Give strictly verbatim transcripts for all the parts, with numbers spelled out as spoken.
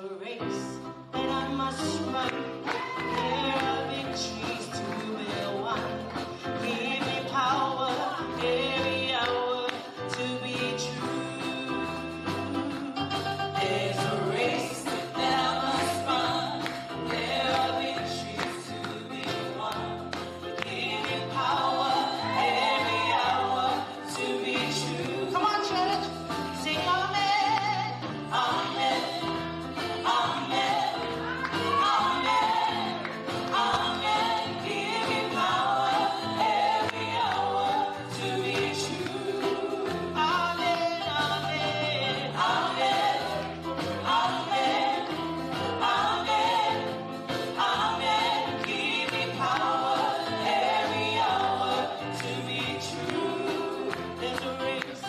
A race that I must run. There are victories to be won. Give me power every hour to be true. There's a race that I must run. There are victories to be won. Give me power every hour to be true. Come on, church. Sing amen. Amen. Amen. Amen. Amen. Give me power every hour to be true. Amen. Amen. Amen. Amen. Amen. Amen. Give me power every hour to be true. There's a race.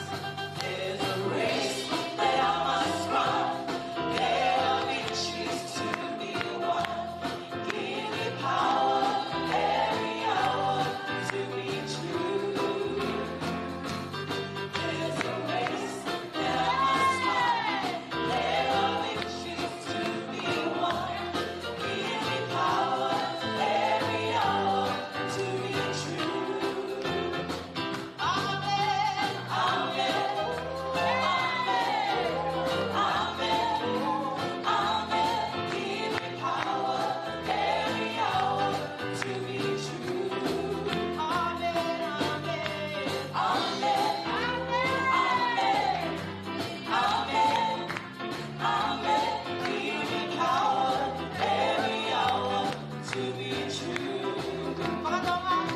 There's a race that I must run. There are victories to be won. Give me power every hour to be true. There's a race that I must run. There are victories to be won. Give me power every hour to be true. Amen. Amen. Amen. Amen. Amen. Give me power every hour to be true. Amen. Amen. Amen. Amen. Amen. Amen. Give me power every hour to be true. Come on, come on.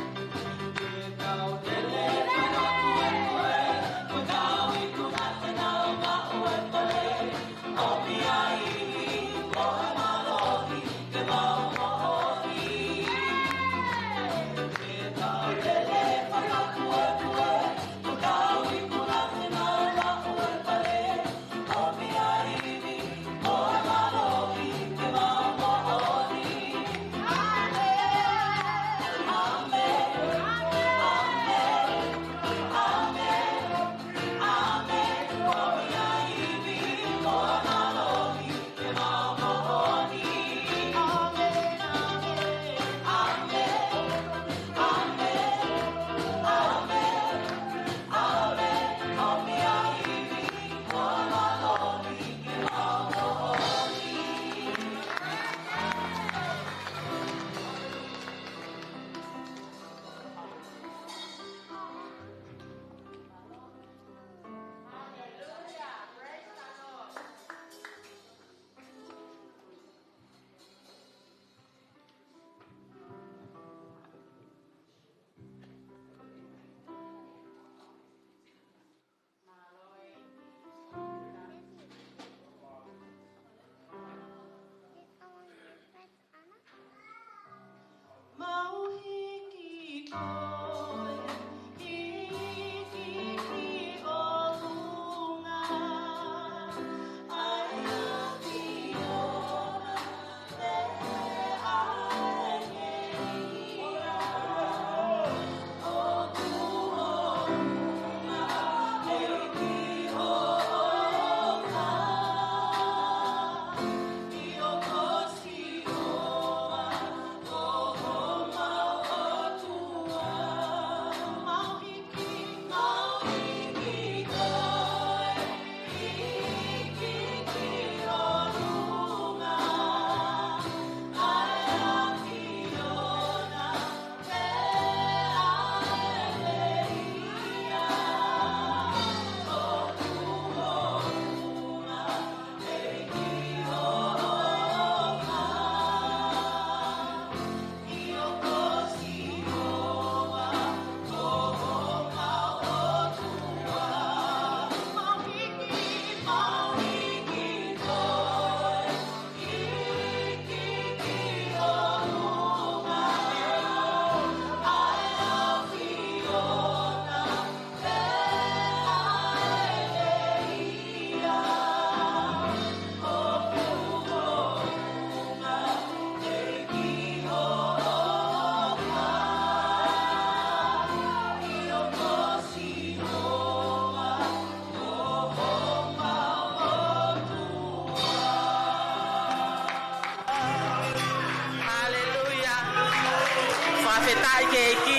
Fakafetaʻi ki he ʻEiki.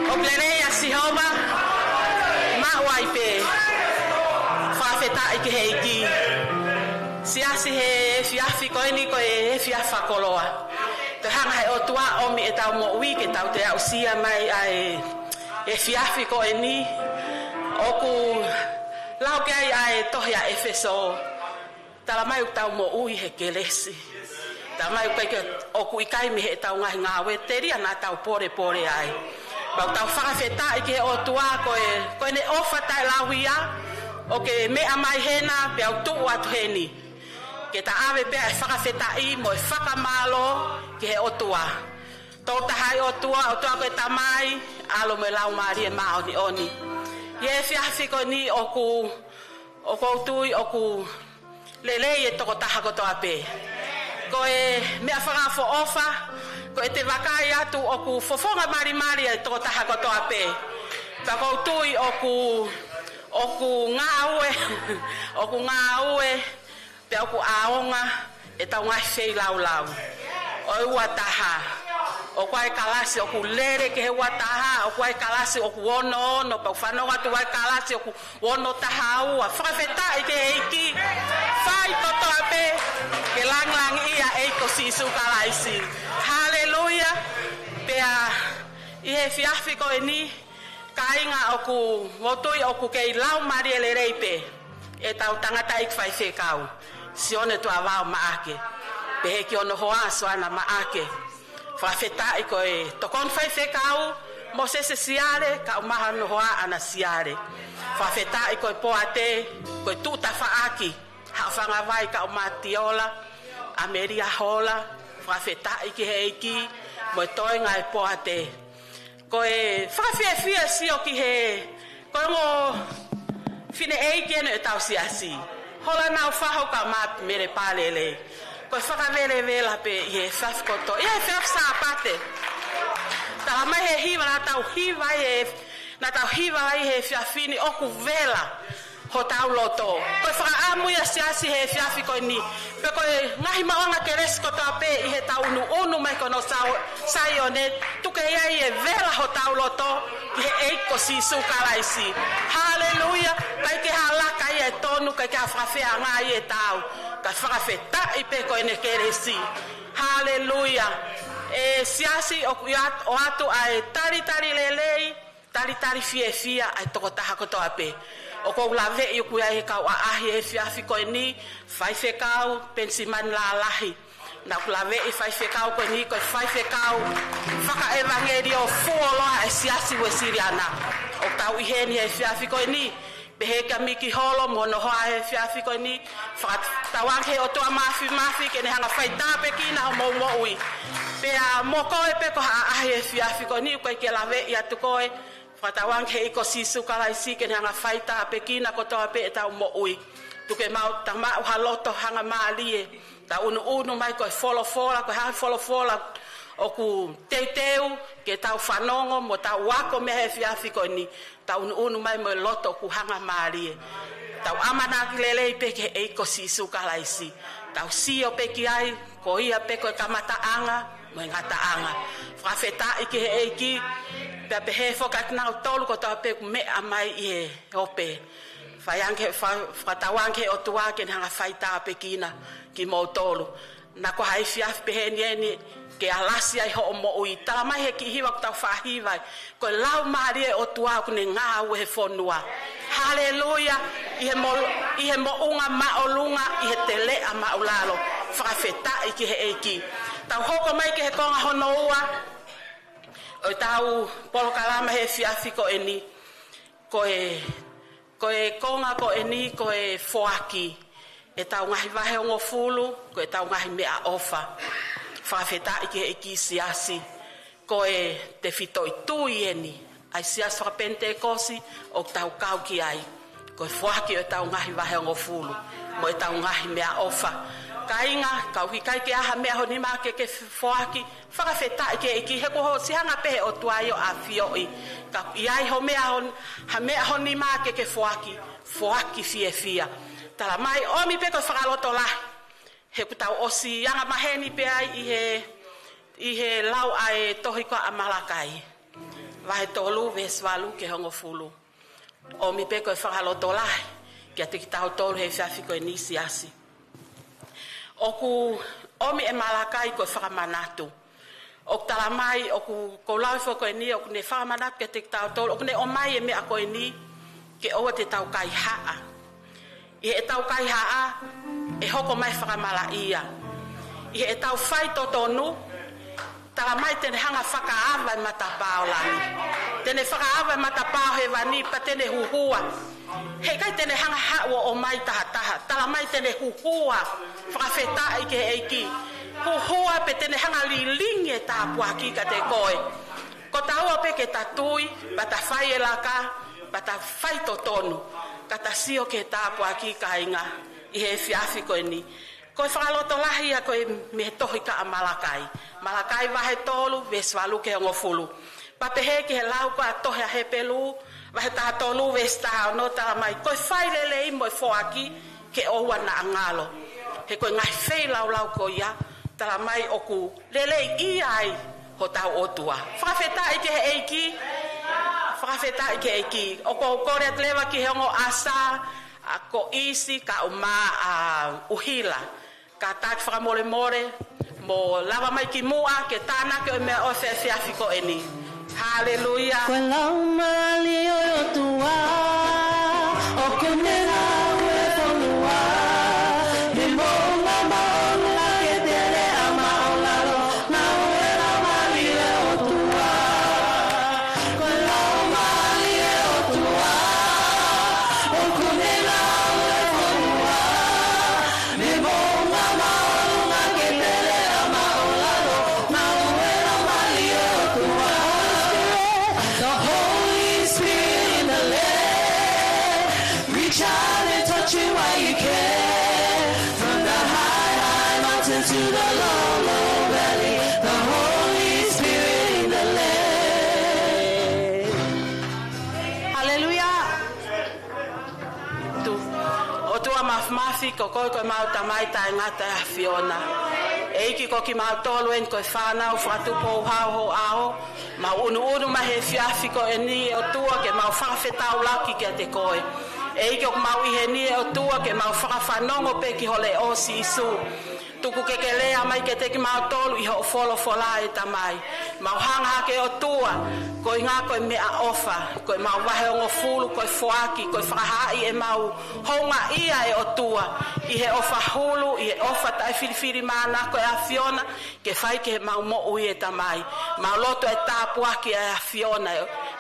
ʻOku lelei ʻa Sihova, maʻu ai pē. Fakafetaʻi ki he ʻEiki. Siasi, he efiafi ko eni ko e efiafi fakakoloa. Toe hanga he ʻOtua ʻo ʻomi ʻetau moʻui ke tau toe aʻusia mai ʻa e efiafi ko eni. ʻOku lau ki ai ʻa e tohi ʻa ʻEfesō. Tala mai ʻoku tau moʻui he kelesi. Tala mai ʻoku ʻikai ke, ʻoku ʻikai mei heʻetau ngaahi ngāue, telia naʻa tau polepole ai. Pea ʻoku tau fakafetaʻi ki he ʻOtua ko e, ko ʻene ʻofa taʻelauia, ʻoku ke meʻa mai hena, pea u tuʻu atu heni. Ke ta ʻave pē ʻa e fakafetaʻi mo e fakamālō ki he ʻOtua. Tokotaha ʻa e ʻOtua, ʻOtua ko e Tamai, ʻAlo mo e Laumālie Māʻoniʻoni. ʻI he efiafi ko eni ʻoku, ʻoku ou tui ʻoku lelei e tokotaha kotoa pē. Ko e meʻa fakaʻofoʻofa, ko ʻete vakai atu ʻoku fofonga malimali e tokotaha kotoa pē. Pea ʻoku ou tui ʻoku, ʻoku ngāue, ʻoku ngāue, pea ʻoku ʻaonga ʻetau ngaahi feilaulau ʻo e ua taha. ʻOku ʻi ai e kalasi ʻoku lele ki he ua taha, ʻoku ʻi ai e kalasi ʻoku ono ono, pea ʻoku fanongo atu ʻa e kalasi ʻoku ono taha ua. Fakafetaʻi ki he ʻEiki. Fai kotoa pē ke langilangiʻia ʻa e ʻEiki ko Sīsū Kalaisi. Haleluia. Pea ʻi he efiafi ko eni, kāinga, ʻoku ou tui ʻoku kei laumālie lelei pē ʻetau tangataʻeiki faifekau, Sione Tuʻavao Maʻake, pehē ki hono hoa, Soana Maʻake. Fakafetaʻi ko e tokoni faifekau, Mōsese Siale, kae ʻumaʻā hono hoa, ʻAna Siale. Fakafetaʻi ko e poate, ko e tuʻu tafaʻaki, Haʻafangavai, kae ʻumaʻā Tiola, ʻAmelia Hola. Fakafetaʻi ki he ʻEiki mo e toenga e poate. Ko e fakafiefia sio ki he, ko e ongo fineʻeiki eni ʻetau siasi, Hola Naufahu kae ʻumaʻā Mele Palele. Ko e fakavelevela pē ʻi he efiafi kotoa, ʻi he efiafi Sāpate. Tala mai he hiva naʻa tau hiva ai he, naʻa tau hiva ai he efiafi ni, ʻoku vela hotau loto. Ko e fakaʻamu ia ʻa e siasi he efiafi ko eni, pe ko e ngaahi maʻuʻanga kelesi kotoa pē ʻi heʻetau ʻunuʻunu mai ki hono Sa-, Saione, tuku ke ʻi ai e vela hotau loto ki he ʻEiki ko Sīsū Kalaisi. Haleluia. ʻIkai ke ha laka ia ʻe tonu, ʻikai ke ha fakafeangai ʻe taau, kae fakafetaʻi pē ko ʻene kelesi. Haleluia. ʻE siasi, ʻoku ʻi at-, ʻoatu ʻa e talitali lelei, talitali fiefia ʻa e tokotaha kotoa pē. ʻOku ou laveʻi ʻoku ʻi ai e kau ʻaʻahi he efiafi ko eni, Faifekau Penisimani Lalahi. Naʻa ku laveʻi e faifekau ko eni ko e faifekau fakaʻevangeliō fuoloa ʻa e Siasi Uēsiliana. ʻOku tau ʻi heni he efiafi ko eni, pehē kia Miki Holo mo hono hoa he efiafi ko eni, fakatauange he ʻOtua Māfimafi ke ne hanga fai tāpuekina hoʻomou moʻui. Pea mo koe pē ko ha ʻaʻahi he efiafi ko eni, ʻoku ʻikai ke laveʻi atu koe, fakatauange he ʻEiki ko Sīsū Kalaisi ke ne hanga fai tāpuekina kotoa pē ʻetau moʻui. Tuku ke mau tamaʻu ha loto hangamālie, tau ʻunuʻunu mai ko e folofola, ko e hā e folofola ʻoku teuteu ke tau fanongo mo tau ako mei he efiafi ko eni, tau ʻunuʻunu mai mo e loto ʻoku hangamālie. Tau ʻamanaki lelei pē ki he ʻEiki ko Sīsū Kalaisi. Tau sio pē ki ai, ko ia pē ko e kamataʻanga mo e ngataʻanga. Fakafetaʻi ki he ʻEiki, pea pehē foki kia kinautolu kotoa pē ʻoku meʻa mai ʻi he ope. Faiange, fa-, fakatauange he ʻOtua ke ne hanga fai tāpuekina kimoutolu. Naʻa ko ha efiafi pehē ni eni ke alasi ai hoʻo moʻui. Tala mai he kiʻi hiva ʻoku tau faʻa hiva ai, ko e Laumālie ʻo e ʻOtua ʻoku ne ngāue he fonua. Haleluia. ʻI he mo-, ʻi he moʻunga māʻolunga, ʻi he teleʻa māʻulalo. Fakafetaʻi ki he ʻEiki. Tau hoko mai ki he konga hono ua ʻo ʻetau polokalama he efiafi ko eni. Ko e, ko e konga ko eni ko e foaki ʻetau ngaahi vahe hongofulu, ko ʻetau ngaahi meʻaʻofa. Fakafetaʻi ki he ʻEiki, siasi. Ko e tefitoʻi tui eni ʻa e Siasi Fakapenitekosi ʻoku tau kau ki ai. Ko e foaki ʻo ʻetau ngaahi vahe hongofulu mo ʻetau ngaahi meʻaʻofa. Kāinga, kapau ʻoku ʻikai ke ʻi ai ha meʻa ho nima ke ke foaki, fakafetaʻi ki he ʻEiki he kuo ʻosi hanga pē he ʻOtua ia ʻo ʻafioʻi. Kapau ʻoku ʻi ai ho meʻa ho-, ha meʻa ho nima ke ke foaki, foaki fiefia. Tala mai ʻomi pē ko e fakalotolahi. He kuo tau ʻosi anga maheni pē ai ʻi he ʻI he lau ʻa e tohi ko ia ʻa Malakai, vahe tolu, veesi valu ki he hongofulu. ʻOmi pē ko e fakalotolahi kiate kitautolu he efiafi ko eni, siasi. ʻOku ʻomi ʻe Malakai ko e fakamanatu. ʻOku tala mai, ʻoku, ko e lau foki ko eni, ʻoku ne fakamanatu kiate kitautolu, ʻoku ne ʻomai e meʻa ko eni ke ʻoua te tau kaihaʻa. ʻI heʻetau kaihaʻa, ʻe hoko mai e fakamalaʻia. ʻI heʻetau faitotonu, tala mai te ne hanga ʻo fakaava e matapā ʻo langi. Te ne fakaava e matapā ʻo hēvani, pea te ne huhua. Heʻikai te ne hanga ʻo haʻu ʻo ʻomai tahataha. Tala mai te ne huhua. Fakafetaʻi ki he ʻEiki. Huhua pea te ne hanga ʻo lilingi e tāpuaki kiate koe. Ko taua pē ke ta tui, pea ta fai e laka, pea ta faitotonu, ka ta sio ki he tāpuaki, kāinga, ʻi he efiafi ko eni. Ko e fakalotolahi ia ko ē mei he tohi ko ia ʻa Malakai. Malakai vahe tolu, veesi valu ki he hongofulu. Pea pehē ki he lau ko ia ʻa e tohi ʻa Hepelū, vahe taha tolu, veesi taha ono, tala mai, ko e fai lelei mo e foaki, ke ʻoua naʻa ngalo. He ko e ngaahi feilaulau ko ia, tala mai ʻoku leleiʻia ai hotau ʻOtua. Fakafetaʻi ki he ʻEiki. Fakafetaʻi ki he ʻEiki. ʻOku ou kole atu leva ki he ongo ʻasa, ʻa Koʻisi, kaeʻumaʻā ʻa ʻUhila. Kātaki fakamolemole, mou lava mai ki muʻa, ke tānaki ʻo e meʻaʻofa he efiafi ko eni. Haleluia. Ko e Laumālie ʻo e ʻOtua, ʻoku ne ngāue ʻi he fonua, ne moʻunga māʻolunga ke tele ʻa māʻulalo, ngāue Laumālie ʻo e ʻOtua. Ko e Laumālie ʻo e ʻOtua, ʻoku ne ngāue ʻi he fonua, ne moʻunga māʻolunga ke tele ʻa māʻulalo, ngāue Laumālie ʻo e ʻOtua. The Holy Spirit in the land, reach out and touch it while you can. From the high, high mountain to the low, low valley, the Holy Spirit in the land. Haleluia. Tu, ʻOtua Māfimafi, ko koe ko ʻemau Tamai taʻengata ʻa e ʻAfiona. ʻEiki, ko kimautolu eni ko e fānau fakatupu houhau ho ʻao, mau ʻunuʻunu mai he efiafi ko eni, ʻe ʻOtua, ke mau fakafetaulaki kiate koe. ʻEiki, ʻoku mau ʻi heni, ʻe ʻOtua, ke mau fakafanongo pē ki ho leʻo, Sīsū. Tuku ke ke lea mai kiate kimautolu ʻi hoʻo folofola, ʻe Tamai. Mau hanga hake, ʻOtua, koeʻuhi ko e meʻaʻofa, ko ʻemau vahe hongofulu, ko e foaki, ko e fakahaaʻi ʻemau houngaʻia, ʻe ʻOtua, ʻi he ʻofa hulu, ʻi he ʻofa taʻefilifilimānako ʻa e ʻAfiona, ke fai ki heʻemau moʻui, ʻe Tamai. Mau lotu ʻa e tāpuaki ʻa e ʻAfiona,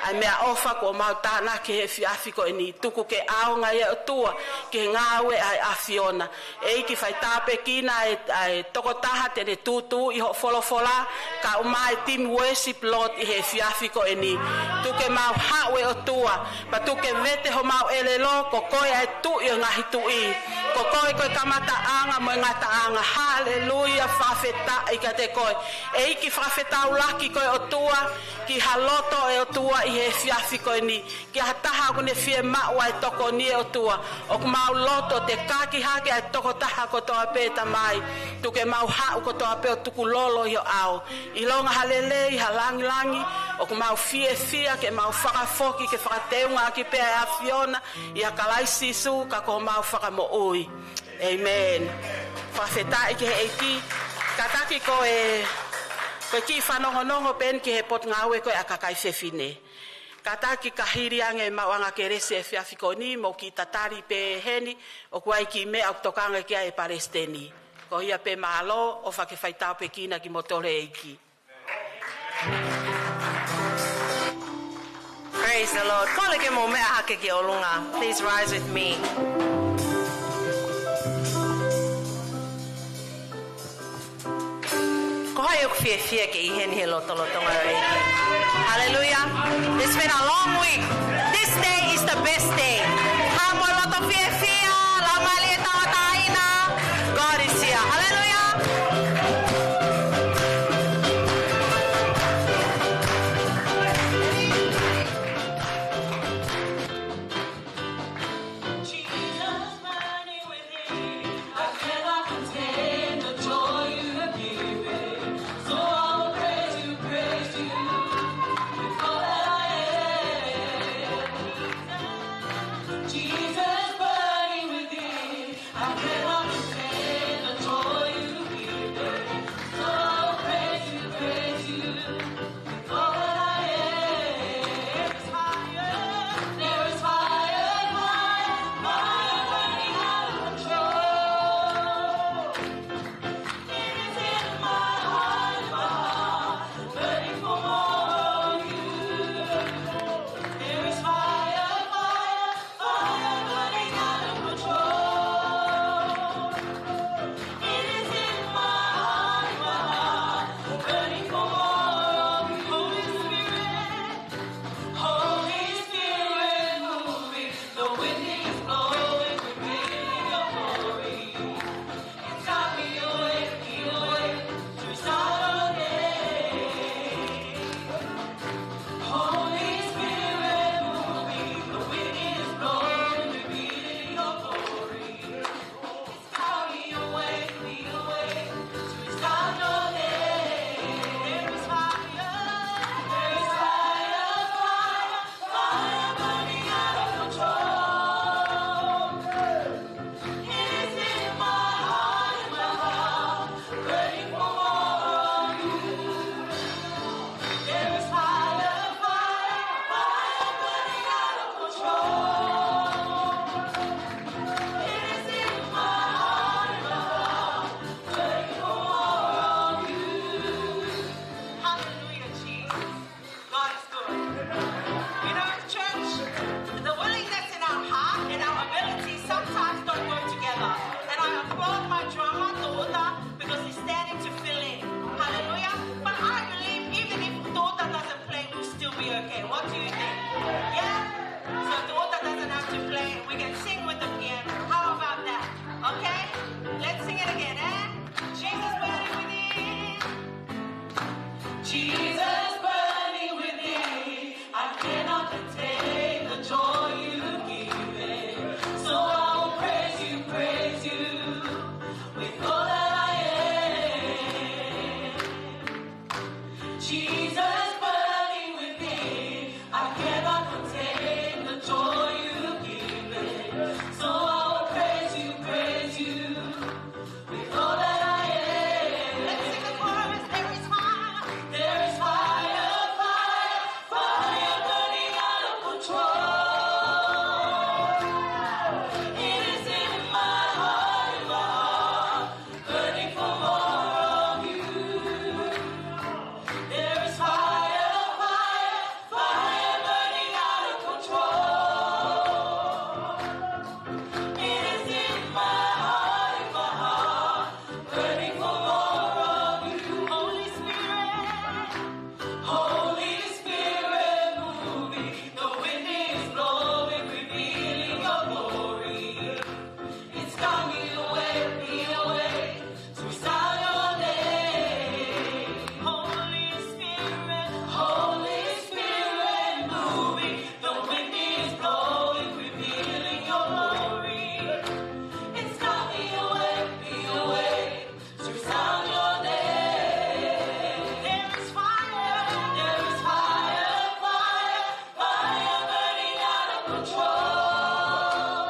ʻa e meʻaʻofa kuo mau tānaki he efiafi ko eni. Tuku ke ʻaonga ia, ʻe ʻOtua, ki he ngāue ʻa e ʻAfiona. ʻEiki, fai tāpuekina ʻa e, ʻa e tokotaha te ne tūtū ʻi hoʻo folofola, kaeʻumaʻā e team worship, Lord, ʻi he efiafi ko eni. Tuku ke mau haʻu, ʻe ʻOtua, pea tuku ke vete homau ʻelelo, ko koe ʻa e Tuʻi ʻo e ngaahi tuʻi. Ko koe ko e kamataʻanga mo e ngataʻanga. Haleluia, fakafetaʻi kiate koe. ʻEiki, fakafetaulaki koe, ʻOtua, ki ha loto, ʻe ʻOtua, ʻi he efiafi ko eni. Ki ha taha ʻoku ne fiemaʻu ʻa e tokoni, ʻe ʻOtua. ʻOku mau lotu ʻo tekaki hake ʻa e tokotaha kotoa pē, Tamai. Tuku ke mau haʻu kotoa pē ʻo tukulolo ʻi ho ʻao. ʻIlonga ha lelei, ha langilangi, ʻoku mau fiefia ke mau fakafoki ke fakateungaʻaki pē ʻa e ʻAfiona, ʻia Kalaisi Sīsū, ka ko homau Fakamoʻui. ʻĒmeni. Fakafetaʻi ki he ʻEiki. Kātaki ko e, ko e kiʻi fanongonongo pē eni ki he potungāue ko ē ʻa e kakai fefine. Kātaki ka hili ange ʻemau anga kelesi he efiafi ko eni, mou kiʻi tatali pē heni, ʻoku ʻi ai e kiʻi meʻa ʻoku tokanga ki ai e palesiteni. Ko ia pē, mālō, ʻofa ke fai tāpuekina kimoutolu ʻe he ʻEiki. Praise the Lord. Kole ke mou meʻa hake ki ʻolunga. Please rise with me. Ko hai ʻoku fiefia ke ʻi heni he lotolotonga ʻo e ʻEiki? Hallelujah. It's been a long week. This day is the best day. Haʻu mo e loto fiefia, Laumālie tauʻatāina. God is here. Hallelujah. Jesus, burning within, I cannot contain the joy you've given. So I will praise you, praise you with all that I am. Jesus, burning within, I cannot contain the joy you've given. So I will praise you, praise you with all that I am. Let's sing the chorus. There is fire. There is fire, fire, fire burning out of control. It is in my heart, in my heart, burning for more of you. There is fire, fire, fire burning out of control. It is in my heart, in my heart, burning for more of you. Holy Spirit, Holy Spirit, moving. The wind is blowing, revealing your glory. It's coming away, me away, to sound your name. Holy Spirit, Holy Spirit, moving. The wind is blowing, revealing your glory. It's coming away, me away, to sound your name. There is fire, there is fire, fire, fire burning out of control.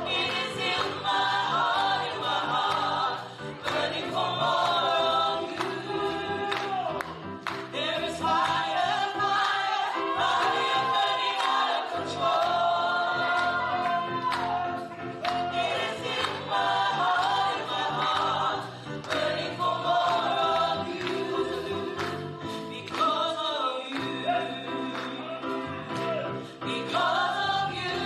It is in my heart, in my heart, burning for more of you. There is fire, fire, fire burning out of control. It is in my heart, in my heart, burning for more of you. Because of you. Because of you,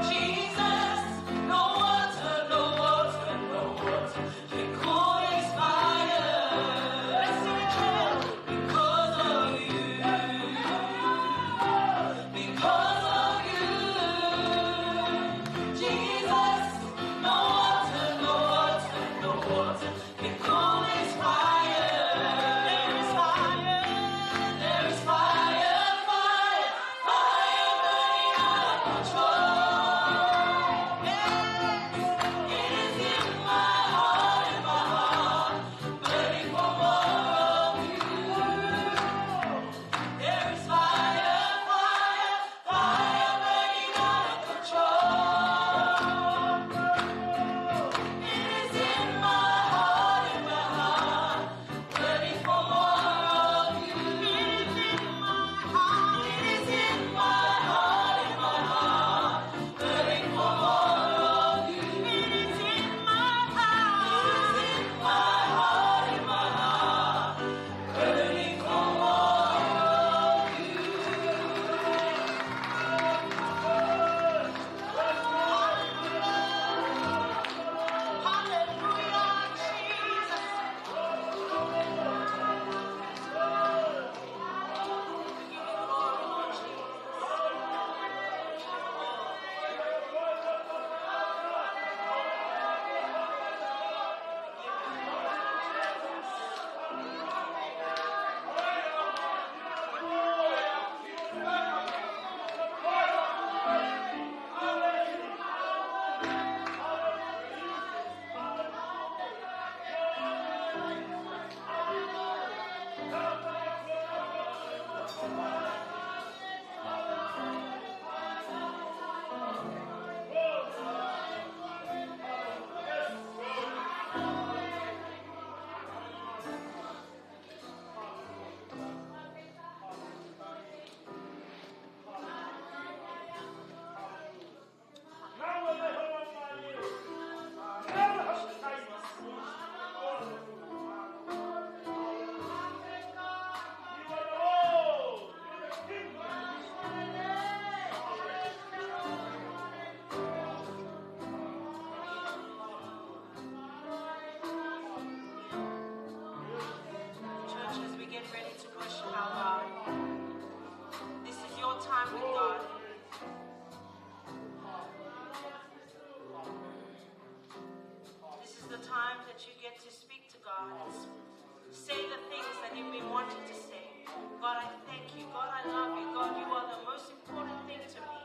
Jesus, no water, no water, no water can cool this fire. Because of you, because of you, Jesus, no water, no water, no water can cool this fire. There is fire. There is fire, fire, fire burning out of control. Yes, it is in my heart, in my heart, burning for more of you. There is fire, fire, fire burning out of control. It is in my heart, in my heart, burning for more of you. It is in my heart, it is in my heart, in my heart, burning for more of you. It is in my heart, it is in my heart, in my heart, burning for more of you. Hallelujah, Jesus. Church, as we get ready to worship our God, this is your time with God. This is the time that you get to speak to God. say the things that you've been wanting to say. God, I thank you. God, I love you. God, you are the most important thing to me.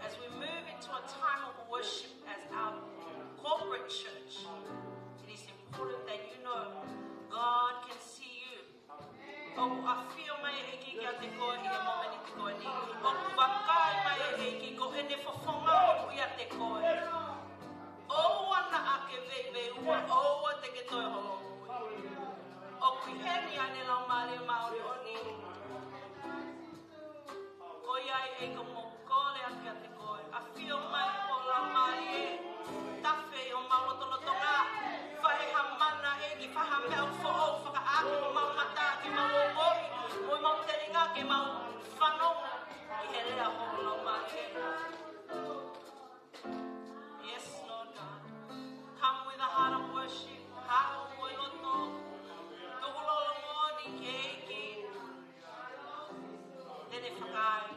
As we move into a time of worship as our corporate church, it is important that you know God can see you. ʻOku ʻafio mai e ʻEiki kiate koe ʻi he momeniti ko eni. ʻOku vakai mai e ʻEiki ko ʻene fofonga ʻoku ʻiate koe. ʻOua naʻa ke veiveiua, ʻoua te ke toe holomui. ʻOku ʻi heni ʻa e Laumālie Māʻoniʻoni. Ko ia ai ʻEiki ʻoku mau kole atu kiate koe. ʻAfio mai ho Laumālie. Tafe ʻi homau lotolotonga. Fai ha mana ʻEiki, fai ha meʻa foʻou, fakaʻamu homau mata, ke mau ongoʻi, mo ʻemau telinga, ke mau fanongo ʻi he lea ho Laumālie. Yes, Lord God. Come with a heart of worship. Haʻu mo e loto tukulolo moʻoni ki he ʻEiki. Te ne fakaai.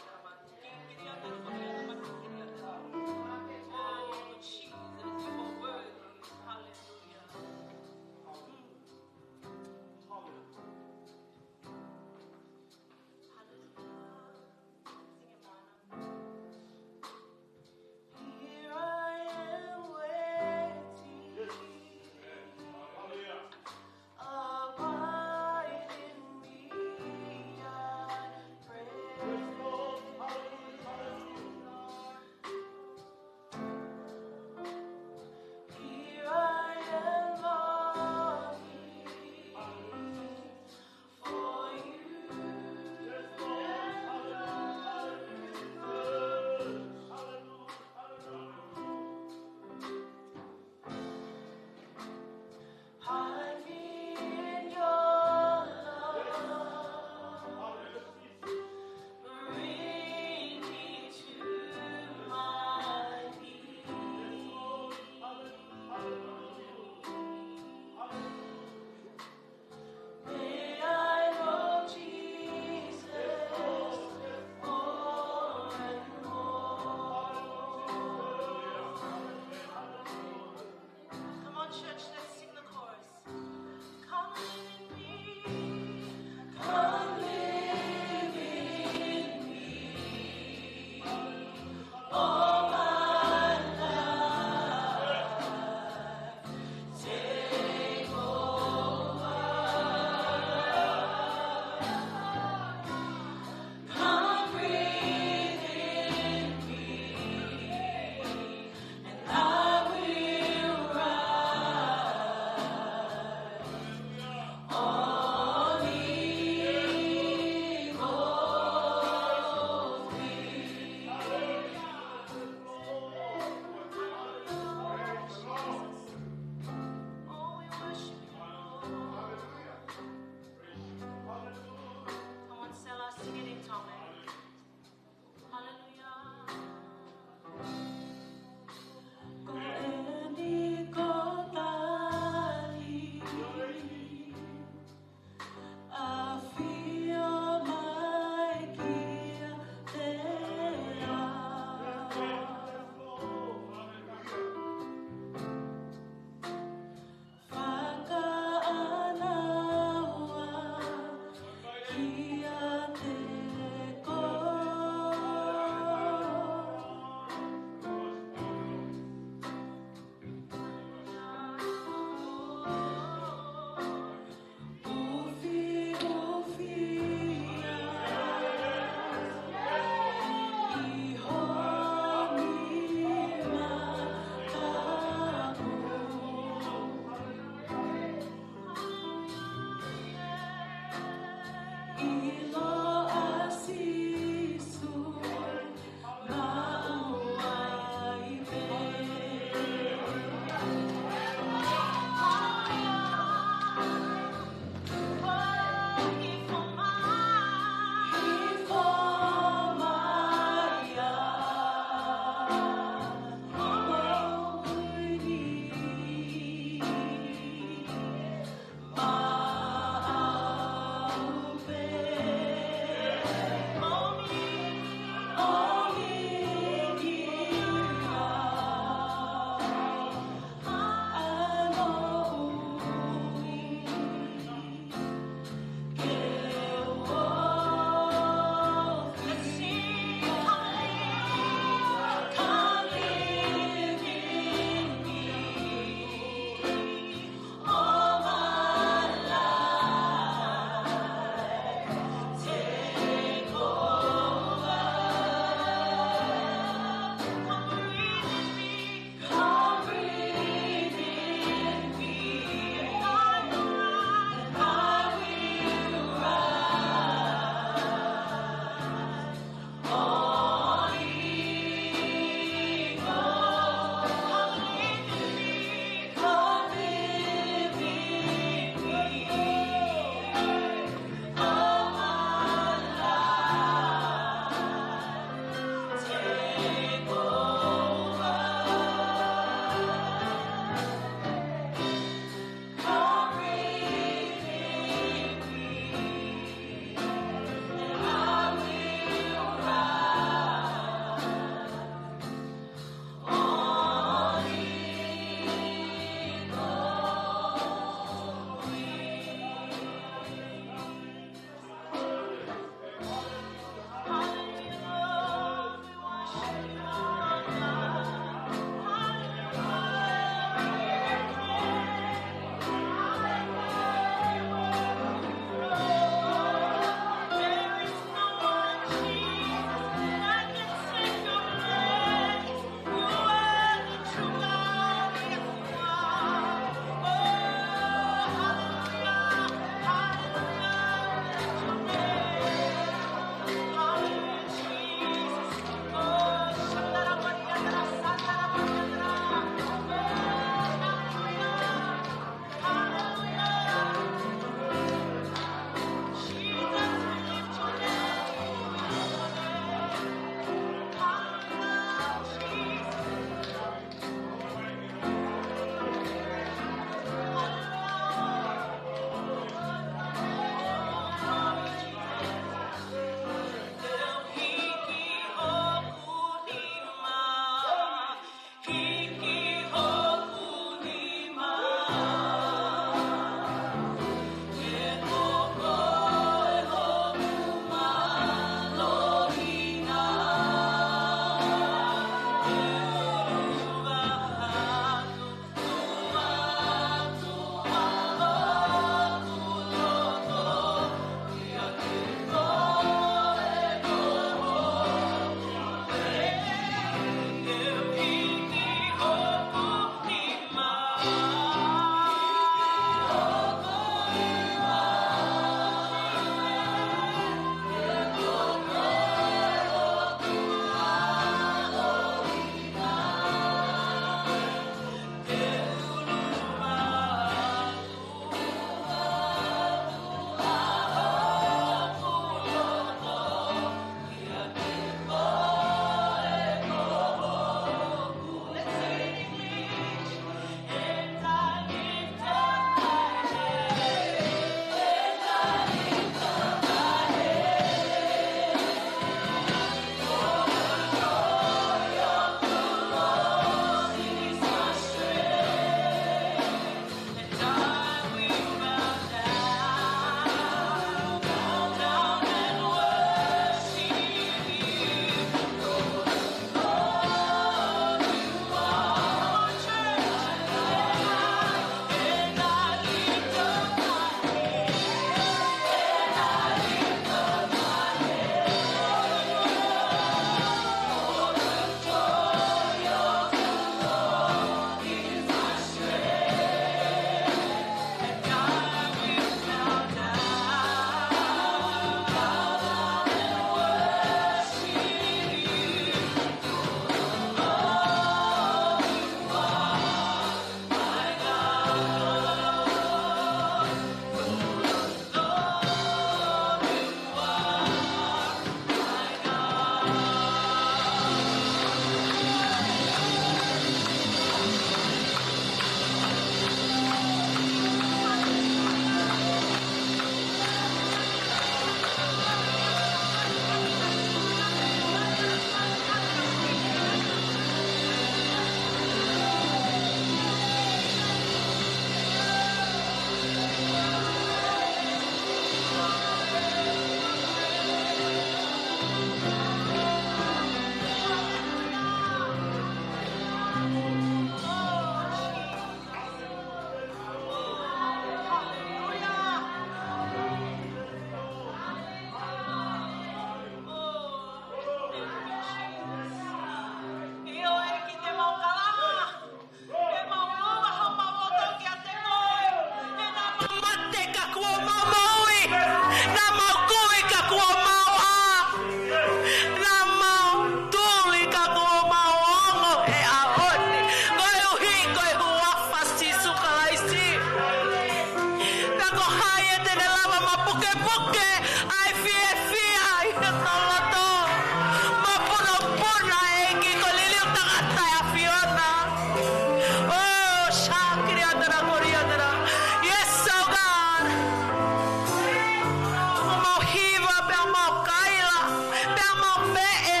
meʻe.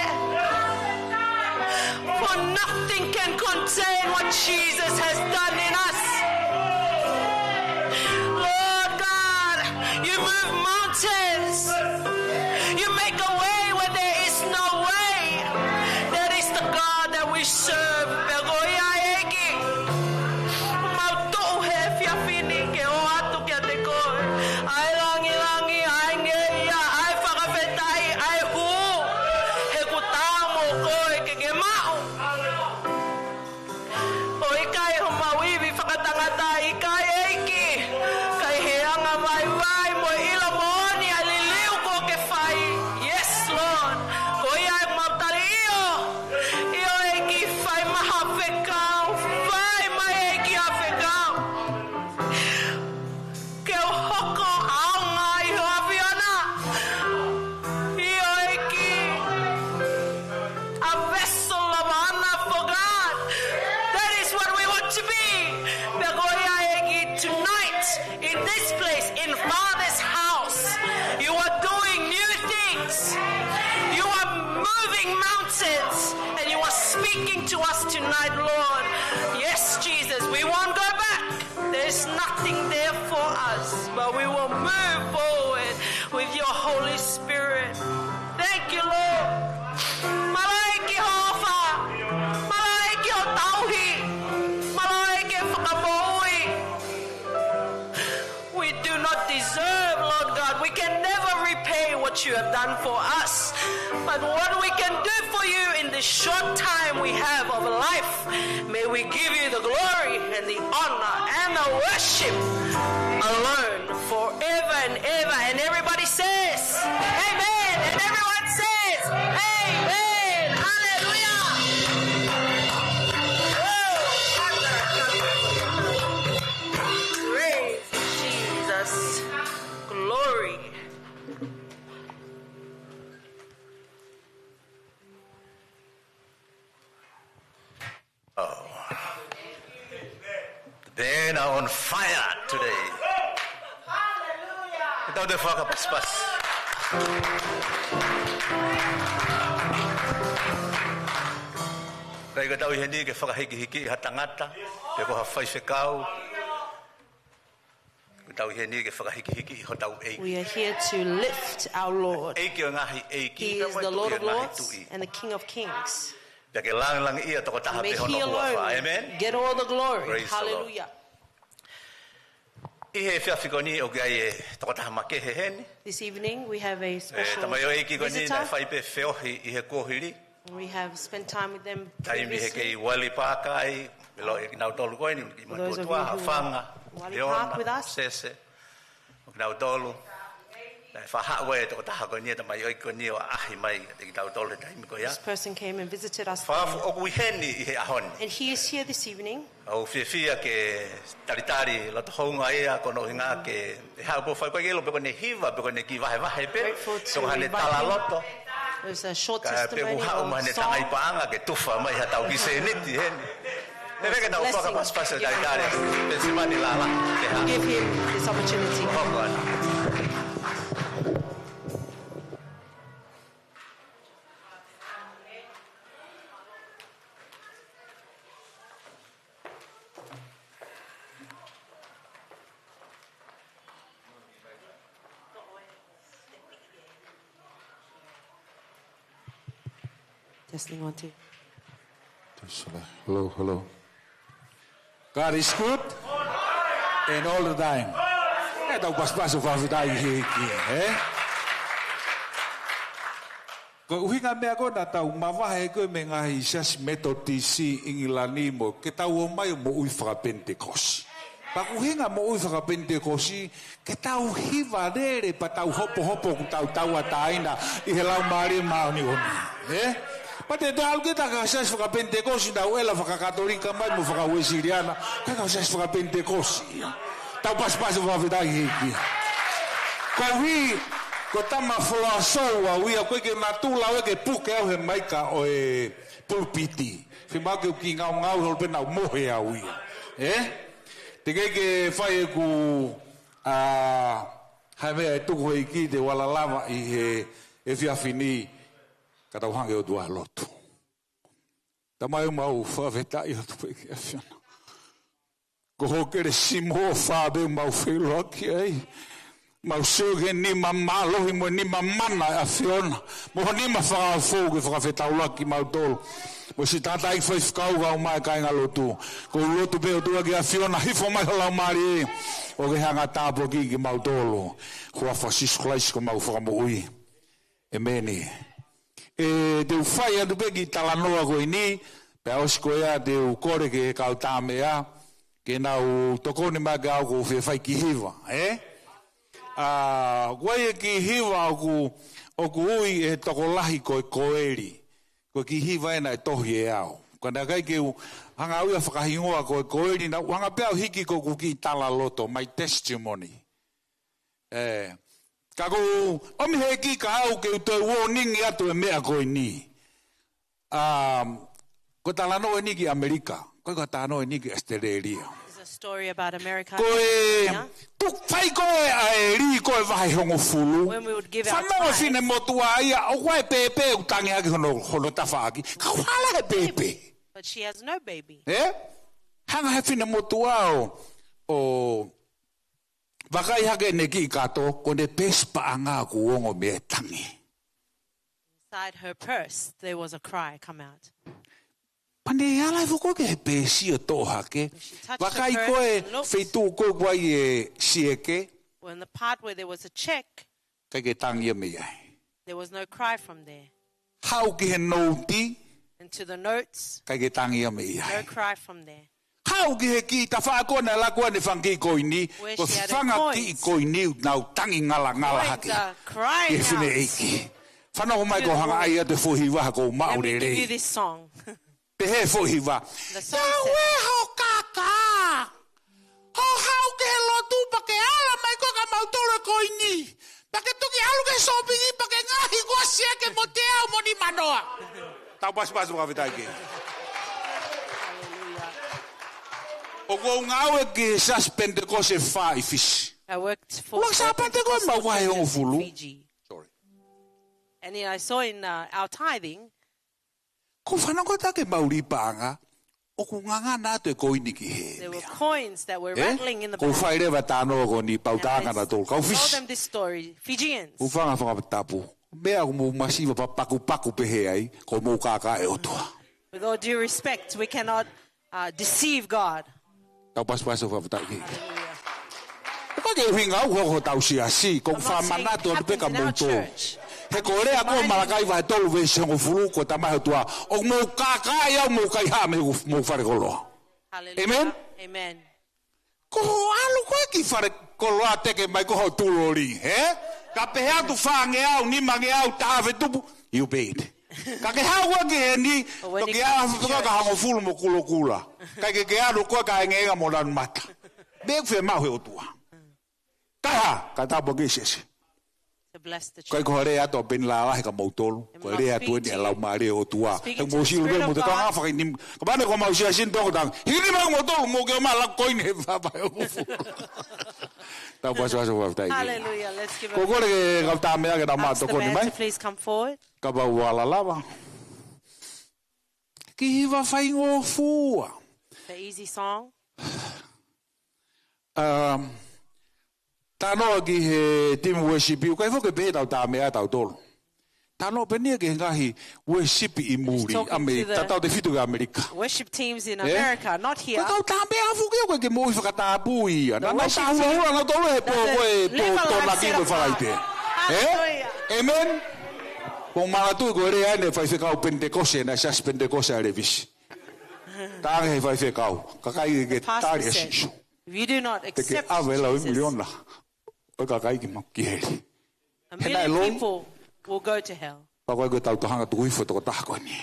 For nothing can contain what Jesus has done in us. Lord God, you move mountains. You make a way where there is no way. That is the God that we serve. Pea ko ia ʻEiki, mau tuʻu he efiafi ni ke ʻoatu kiate koe ʻa e langilangi, ʻa e ngeia, ʻa e fakafetaʻi, ʻa e hū. He kuo tā mo koe ke ke maʻu. ʻOku ʻikai homau ivi fakatangata, ʻikai ʻEiki. Ka ʻi he anga vaivai mo e ʻilo moʻoni ʻa e liliu kuo ke fai. Yes, Lord. Ko ia ʻoku mau tali ʻio. ʻIo ʻEiki, fai mai ha fekau. Fai mai ʻEiki ha fekau. Ke u hoko ʻaonga ʻi ho ʻAfiona. ʻIo ʻEiki. A vessel of honor for God. That is what we want to be. Pea ko ia ʻEiki, tonight, in this place, in Father's house, you are doing new things. You are moving mountains, and you are speaking to us tonight, Lord. Yes, Jesus, we won't go back. There's nothing there for us, but we will move forward with your Holy Spirit. Thank you, Lord. Mālō ʻEiki hoʻo ʻofa. Mālō ʻEiki hoʻo tauhi. Mālō ʻEiki hoʻo fakamoʻui. We do not deserve, Lord God. We can never repay what you have done for us. But what we can do for you in this short time we have of life, may we give you the glory and the honor and the worship alone forever and ever. And everybody says, "Amen." And everyone says, "Amen." Hallelujah. Oh, praise Jesus. Glory. Oh. The band are on fire today. Ke tau toe fakapasipasi. ʻIkai ke tau ʻi heni ke fakahikihiki ha tangata, pe ko ha faifekau. Ke tau ʻi heni ke fakahikihiki hotau ʻEiki. We are here to lift our Lord. ʻEiki ʻo e ngaahi ʻeiki, He is the Lord of lords and the King of kings. Pea ke langilangiʻia tokotaha pē hono huafa. Amen. Get all the glory. Praise the Lord. Hallelujah. ʻI he efiafi ko eni ʻoku ʻi ai e tokotaha makehe heni. This evening we have a special visitor. E tamaioʻeiki ko eni naʻe fai pē feohi ʻi he kuohili. We have spent time with them previously. Taimi he kei Wali Pāka ai, ʻilo ʻe kinautolu ko eni, ki Matuʻotuʻa, Hafanga, Leona, Sese. ʻO kinautolu. Naʻe faʻa haʻu e tokotaha ko eni, tamaioʻeiki ko eni ʻo ʻaʻahi mai kiate kitautolu he taimi ko ia. This person came and visited us. Fakaʻoku ʻoku ʻi heni ʻi he ʻaho ni. And he is here this evening. ʻOku ou fiefia ke talitali loto houngaʻia ko hono ʻuhinga ke ʻi ai ha pō fai ko ē ke ʻilo pe ko ʻene hiva, pe ko ʻene kiʻi vahevahe pē, pe ko haʻane tala loto. There's a short testimony or song. Kae pea ʻoku haʻu mai ʻene tangai paʻanga ke tufa mai ha tau kiʻi sēniti heni. He veke nau fakapasipasi ʻo talitali. Penisimani Lala, ke ha. Give him this opportunity. Hoko atu. Testing one, two. Testing. Hello, hello. God is good and all the time. ʻE tau pasipasi ʻo fakafetaʻi ki he ʻEiki, ē? Ko e ʻuhinga meʻa ko ē naʻa tau mavahe ko ē mei he ngaahi siasi Metotisi ʻi ʻIngilani mo ke tau ō mai ʻo moʻui fakapenitekosi. Pea ko e ʻuhinga moʻui fakapenitekosi, ke tau hiva lele pea tau hopohopo ʻoku tau tauʻatāina ʻi he Laumālie Māʻoniʻoni. Ē? Pea te tau ʻalu ki he taha siasi fakapenitekosi, nau ʻela fakakatolika mai mo fakauesiliana, ka ko e siasi fakapenitekosi ia. Tau pasipasi ʻo fakafetaʻi ki he ʻEiki. Koeʻuhi, ko e tama foloasou au ia, ʻoku ʻikai ke u natula au ia ke puke au he maika ʻo e pulupiti. Fiemaʻu ke u kiʻi ngaungaue holo pē naʻa ku mohe au ia. Ē? Teʻeki ke fai ʻeku, ā, ha meʻa ʻe tuku he ʻEiki, te u ala lava ʻi he efiafi ni. Ka tau hanga ʻe he ʻOtua ʻo lotu. Tamai, ʻoku mau fakafetaʻi atu pē ki he ʻAfiona. Ko hoʻo kelesi mo hoʻo ʻofa pē ʻoku mau feʻiloaki ai. Mau sio ki he nima mālohi mo e nima mana ʻa e ʻAfiona. Mo ho nima fakaofo ke fakafetaulaki kimautolu. Mo siʻi tangataʻeiki faifekau kae ʻumaʻā e kāingalotu. ʻOku ou lotu pē ʻOtua ki he ʻAfiona, hifo mai ho Laumālie ʻo ke hanga ʻo tāpuakiʻi kimautolu. Huafa ʻo Sīsū Kalaisi ko homau Fakamoʻui. ʻEmeni. ʻE, te u fai atu pē kiʻi talanoa ko eni, pea ʻosi ko ia te u kole ki he kau tāmeʻa, ke nau tokoni mai kiate au ʻoku ou fie fai kiʻi hiva, ē? ʻA, ʻoku ʻi ai e kiʻi hiva ʻoku, ʻoku ui ʻe he tokolahi ko e Koeli. Ko e kiʻi hiva ena ʻe tohi ʻe au. Ka naʻe ʻikai ke u hanga au ia ʻo fakahingoa ko e Koeli, naʻá ku hanga pē au ʻo hiki ko ʻeku kiʻi talaloto, my testimony. ʻE, ka ʻoku ou ʻomi he ʻEiki kiate au ke u toe uoningi atu e meʻa ko eni. Um, ko e talanoa eni ki ʻAmelika, ʻikai ko e talanoa eni ki ʻAositelēlia. It's a story about America. Ko e, yeah, tuku fai ko ē ʻa e lī ko ē vahe hongofulu. When we would give our tithes. Fanongo e finemotuʻa ia, ʻoku ʻi ai e pēpē ʻoku tangi hake hono, hono tafaʻaki. Ka ʻoku hala he pēpē. But she has no baby. Ē? Hanga he finemotuʻa ʻo, ʻo vakai hake ʻene kiʻi kato, ko ʻene peesi paʻanga ʻoku ongo mei ai e tangi. Inside her purse, there was a cry come out. Pea ne ala hifo ko ē ki he peesi ʻo toʻo hake. She touched the purse and looked. Vakai ko ē feituʻu ko ē ʻoku ʻi ai e sieke. When the part where there was a check, ʻikai ke tangi ia mei ai. There was no cry from there. Haʻu ki he nouti. And to the notes, ʻikai ke tangi ia mei ai. No cry from there. Haʻu ki he kiʻi tafaʻaki ko ē naʻe laku ai ʻene fanga kiʻi koini, where she had her coins. Ko e fanga kiʻi koini ʻoku nau tangi ngalangala hake. Coins are crying out. Ki he fineʻeiki. Fanongo mai, to the Lord. Ko e hanga ai ʻe au ʻa e foʻi hiva he ʻoku ou maʻu lelei. Let me give you this song. Pehē e foʻi hiva. The song said, ʻIa ue ho kākā. Hoʻo haʻu ki he lotu pea ke ala mai koe kia mautolu e koini. Pea ke toki ʻalu ki he sōpingi pea ke ngaohi koe sieke mo teau mo nimanoa. Tau pasipasi mo fakafetaʻi ki ai. ʻOku ou ngāue ki he Siasi Penitekosi ʻe fā ʻi Fisi. I worked for four Pentecostal churches in Fiji. Ua Sāpate ko ē ʻemau vahe hongofulu. Sorry. And then I saw in, uh, our tithing, ʻoku ou fanongo atu ki heʻemau lī paʻanga, ʻoku ngangana atu e koini ki he meʻa. There were coins that were rattling in the bag. Ē? ʻOku ou fai leva e talanoa ko eni pea u talangata tolu kau Fisi. And I told them this story, Fijians. Hūfanga he fakatapu. Meʻa ʻoku mou masiva papakupaku pehē ai, ko hoʻomou kākaaʻi e ʻOtua. With all due respect, we cannot, uh, deceive God. Tau pasipasi mo fakafetaʻi ki ai. Hallelujah. ʻOku ʻikai ke ʻuhinga au ko hotau siasi, ʻoku ou fakamanatu atu pē kia moutolu. I'm not saying it happens in our church. He ko e lea ko ē ʻa Malakai vahe tolu veesi hongofulu, ko e talamai ʻe he ʻOtua, ʻoku mou kākaaʻi au, mou kaihaʻa mei homou falekoloa. Hallelujah. Amen? Amen. Ko hoʻo ʻalu ko ē ki falekoloa, teke mai ko hoʻo tulolī, ē? Ka pehē atu fāngeau, nimangeau, taha afe tupu, you paid. Ka ke haʻu ko ē ki heni, toki ʻalu ʻo fekau ka hongofulu mo kulokula. ʻIkai ke ke ʻalu ko ē ka engeenga mo lanu mata. Meʻa ʻoku fiemaʻu ʻe he ʻOtua. Kae hā, ka tāpuakiʻi e siasi. To bless the church. ʻIkai ko ha lea atu ʻa Peni Lālahi kia moutolu. Ko e lea atu eni ʻa e Laumālie ʻo e ʻOtua. Speaking to the Spirit of God. He mou sio pē mo te kanga fakainima. Kapau ko homau siasi ni toko tanga. Hiki nima mo tolu mo ke ʻomai e lako koini he fā vahe hongofulu. Tau pasipasi mo fakafetaʻi ki ai. Hallelujah. Let's give a... Ko e kole ki he kau tāmeʻa ke nau maʻu tokoni mai. Ask the band to please come forward. Kapau ʻe lava. Kiʻi hiva faingofua. The easy song. Um, talanoa ki he timi worship, ʻoku ʻikai foki ke pehē ʻetau tāmeʻa ʻatautolu. Talanoa pē eni ia ki he ngaahi worship ʻi muli, ʻa mei tatau tefito ki ʻAmelika. He's talking to the worship teams in America, not here. Ē? Ko e kau tāmeʻa foki ʻoku ʻikai ke moʻui fakatapui ia. The worship team doesn't level ourselves. Naʻa nau tahuʻa ʻo nau tolu he pō ko ē, pō Tonga ki he Falaite. Hallelujah. Ē? Amen. ʻOku ou manatuʻi ko e lea eni ʻa e faifekau Penitekosi, naʻe Siasi Penitekosi ʻa Levisi. Talaange ʻe he faifekau, ka ʻikai ke ke tali ʻa Sīsū, te ke ʻave lau ʻe miliona ʻo e kakai ki ma-, ki heli. He naʻe lotu. A million people will go to hell. Pea ko e, ko e tau tau hanga tuku hifo e tokotaha ko eni.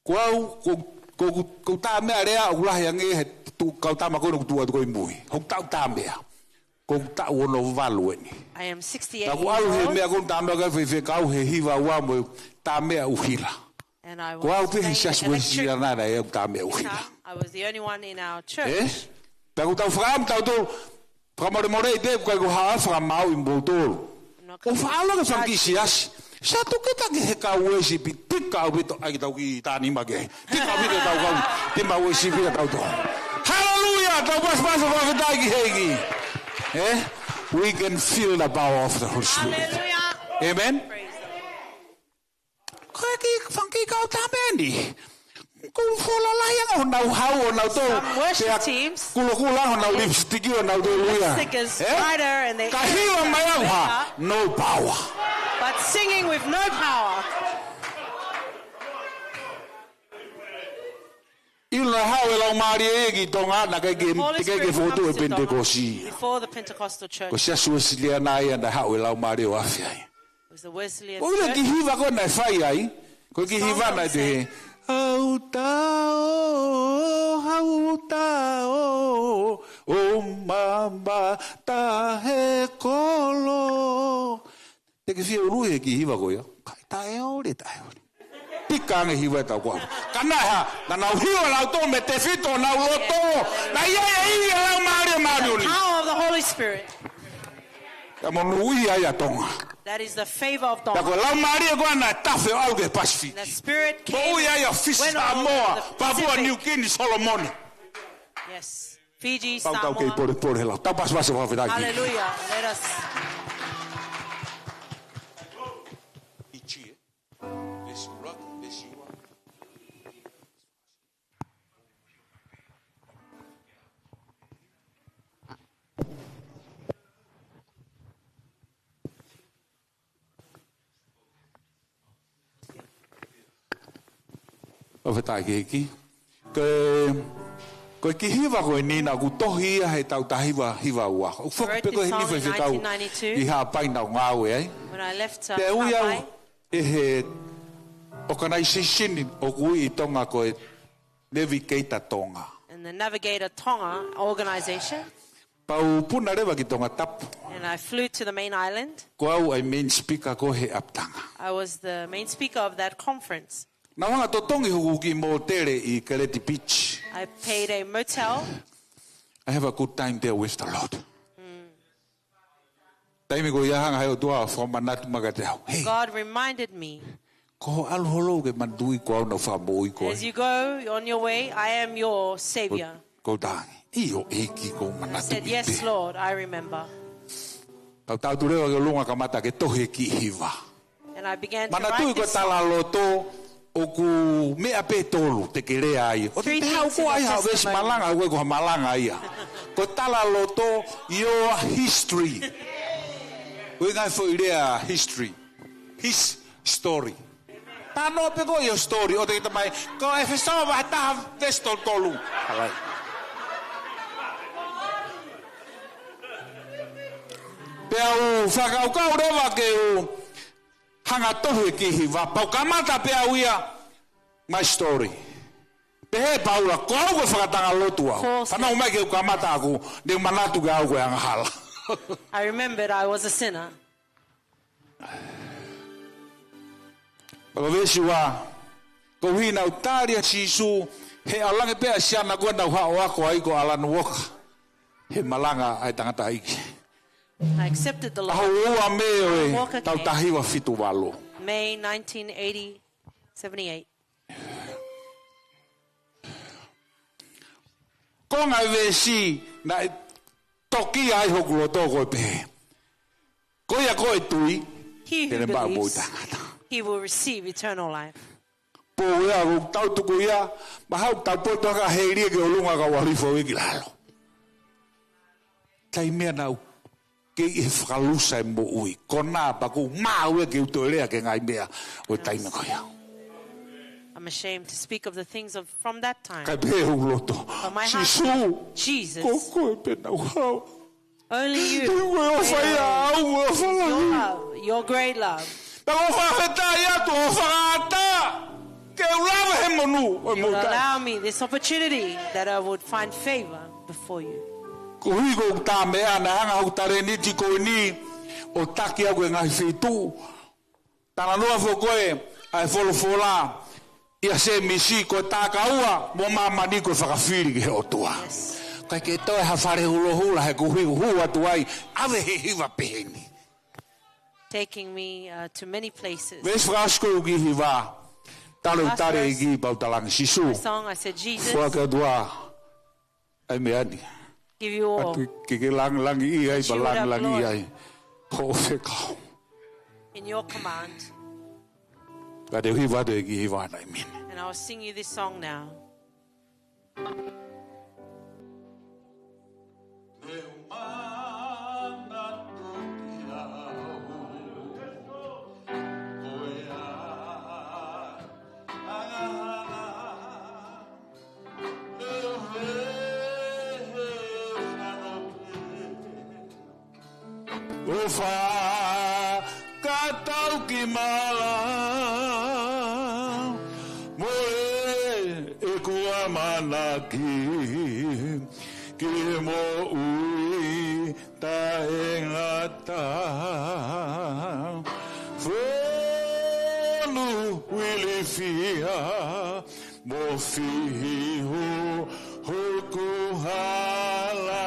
Ko au, ko, ko, ko, ko e tāmeʻa lea ʻoku lahi ange he tu-, kau tama ko eni ʻoku tuʻu atu ko ē ʻi mui. Hoku taʻu tāmeʻa. Ko e taʻu ono valu eni. I am sixty-eight years old. Ka ʻoku ou ʻalu he meʻa ko ē tāmeʻa ki he faifekau he hiva ua mo e tāmeʻa ʻuhila. And I was playing electric guitar. Ko au pē he Siasi Uēsiliana naʻe ʻi ai e tāmeʻa ʻuhila. I was the only one in our church. Ē? Pea ʻoku tau fakaʻamu tautolu, fakamolemoleʻi pē, ʻikai ko ha fakamaau ʻi moutolu. I'm not coming to judge you. ʻOku ou faʻa ʻalu ki he fanga kiʻi siasi. Sa tukita ki he kau uēsipi, tika ʻaupito, ʻai ke tau kiʻi tānaki mai ki ai. Tika ʻaupito tau kau, te mau uēsipi ʻa tautolu. Haleluia, tau pasipasi fakafetaʻi ki he ʻEiki. Eh? We can feel the power of the Holy Spirit. Hallelujah. Amen. Praise the Lord. Ko e kiʻi fanga kiʻi kau tā meʻa ni. Ko e fola lahi ange honau hau, honau tō. Some worship teams. Kulokula honau lipstick, honau tō uia. Lipstick is brighter and they Ka hiva mai au ha, no power. But singing with no power. ʻIlo naʻe haʻu e Laumālie ia ki Tonga, naʻe ʻikai ke, The Holy Spirit comes to Tonga ʻikai ke fokotuʻu e Penitekosi. Before the Pentecostal church. Ko e Siasi Uēsiliana ia naʻe haʻu e Laumālie ʻo afe ai. It was the Wesleyan church. ʻOku ʻilo e kiʻi hiva ko ē naʻe fai ai, ko e kiʻi hiva naʻe pehē, "Au tao, au tao, ʻo mamata he kolo." Te ke fie ʻuluʻi he kiʻi hiva ko ia. Kai taʻeʻoli, taʻeʻoli. Tika ange hiva ʻe tau kua. Ka naʻe hā, naʻa nau hiva ʻa lautolu mei he tefito honau loto. Naʻe ʻi ai e ivi ʻa e Laumālie Māʻoniʻoni. Power of the Holy Spirit. Ka monūʻia ai ʻa Tonga. That is the favor of Tonga. Ka ko e Laumālie ko ē naʻe tafe ʻo ʻalu ki he Pasifiki. The Spirit came, Moʻui ai ʻa Fisi, went all over Samoa, the Papua Pacific. New Guinea, Solomone. Yes. Fiji, Samoa. Pau tau kei polepole he lau. Tau pasipasi fakafetaʻi. Hallelujah. Let us. Ichi, eh? This rock, this you are. Fakafetaʻi ki he ʻEiki. Ko e, ko e kiʻi hiva ko eni naʻa ku tohi ia he taʻu taha hiva hiva ua. ʻOku foki pē ko eni fai fekau ʻi Haʻapai naʻa ku ngāue ai. Pea ui au ʻe he organization ʻoku ui ʻi Tonga ko e Navigator Tonga. And the Navigator Tonga organization. Pau puna leva ki Tongatapu. And I flew to the main island. Ko au ʻa e main speaker ko ē he ʻapitanga. I was the main speaker of that conference. Naʻa ku hanga ʻo totongi hoku kiʻi mōtele ʻi Keleti Beach. I paid a motel. I have a good time there with the Lord. Taimi ko ia hanga he ʻOtua ʻo fakamanatu mai kiate au. Hey. God reminded me. Ko hoʻo ʻalu holo ke manatuʻi ko au naʻa ku fakamoʻui koe. As you go on your way, I am your savior. Ko, ko tangi. ʻIo ʻEiki, ʻoku ou manatu pē. I said, "Yes, Lord, I remember." Kau tau tu leva ki ʻolunga kamata ke tohi e kiʻi hiva. And I began to write this song. Manatuʻi ko e talaloto ʻoku meʻa pē tolu te ke lea ai. ʻOku te haʻu ko ai ha veesi malanga, ʻoku ʻikai ko ha malanga ia. Ko e talaloto, your history. ʻOku ʻikai foʻi lea history. His story. Talanoa pē ko e story, ʻo te kita mai, ko ʻEfesō vahe taha veesi tolu tolu. Alai. Pea u fakakaukau leva ke u hanga tohi e kiʻi hiva, pea u kamata pē au ia, my story. Pehē ʻe Paula, ko au ko e fakatanga lotu au. Fanongo mai ke u kamata ʻaku, ne u manatu ke au ko e angahala. I remembered I was a sinner. Pea ko e veesi ua, koeʻuhi naʻa ku tali ʻa Sīsū, he ʻalu ange pē ʻa e siana ko ē naʻa ku haʻu ʻo ako ai ko ʻAlani Uoka. He malanga ʻa e tangataʻeiki. I accepted the Lord. ʻAho ua Mē ʻo e taʻu taha hiva fitu valu. May nineteen eighty, seventy-eight. Ko e ngaahi veesi naʻe toki ai hoku loto ko e pehē. Ko ia ko ē ʻe tui, he ne maʻu moʻui taʻengata. He who believes, he will receive eternal life. Pō ia ʻoku tau tuku ia, mahalo ʻoku tau poto hake he ʻēlia ki ʻolunga ka ʻoku ʻalu hifo ia ki lalo. Taimi ia naʻa ku kei ʻi he fakalusa e moʻui. Ko ena pea ʻoku ou maʻu ia ke u toe lea ki he ngaahi meʻa ʻo e taimi ko ia. I'm ashamed to speak of the things of, from that time. Kae pehē hoku loto. But my heart said, "Jesus, ko koe pē naʻa ku haʻu." Only you. Ko e ʻofa ia ʻaʻau, ko e ʻofa lahi. Your love, your great love. Pea ʻoku ou fakafetaʻi atu, ʻoku ou fakaʻatā ke u lava he monū ʻo e moʻui taʻengata. You allow me this opportunity that I would find favor before you. Koeʻuhi ko e tā meʻa naʻe hanga hoku talēniti ko eni ʻo taki au ki he ngaahi feituʻu. Talanoa foki ko ē ʻa e folofola ʻia Sēmisi, ko e takaua mo māmani ko e fakafili ki he ʻOtua. Yes. ʻIkai ke toe ha fale hulohula he kuhi hū atu ai, ʻave he hiva pehē ni. taking me uh, to many places. Veesi fakaʻosi ko ē ʻeku kiʻi hiva. Talu e tali ʻEiki pea u talaange, Sīsū, my song, I said, Jesus, foaki atu ā ʻa e meʻa ni give you all, ke ke langilangiʻia ai, that pea you would have langilangiʻia glory ai hoʻo fekau. In your command. Pea te u hiva atu e kiʻi hiva naʻe mini. And I'll sing you this song now. ʻO fakatauki mālō mo e ʻeku ʻamanaki ki he moʻui taʻengata. Fonu ilifia mo fihi hoku hala.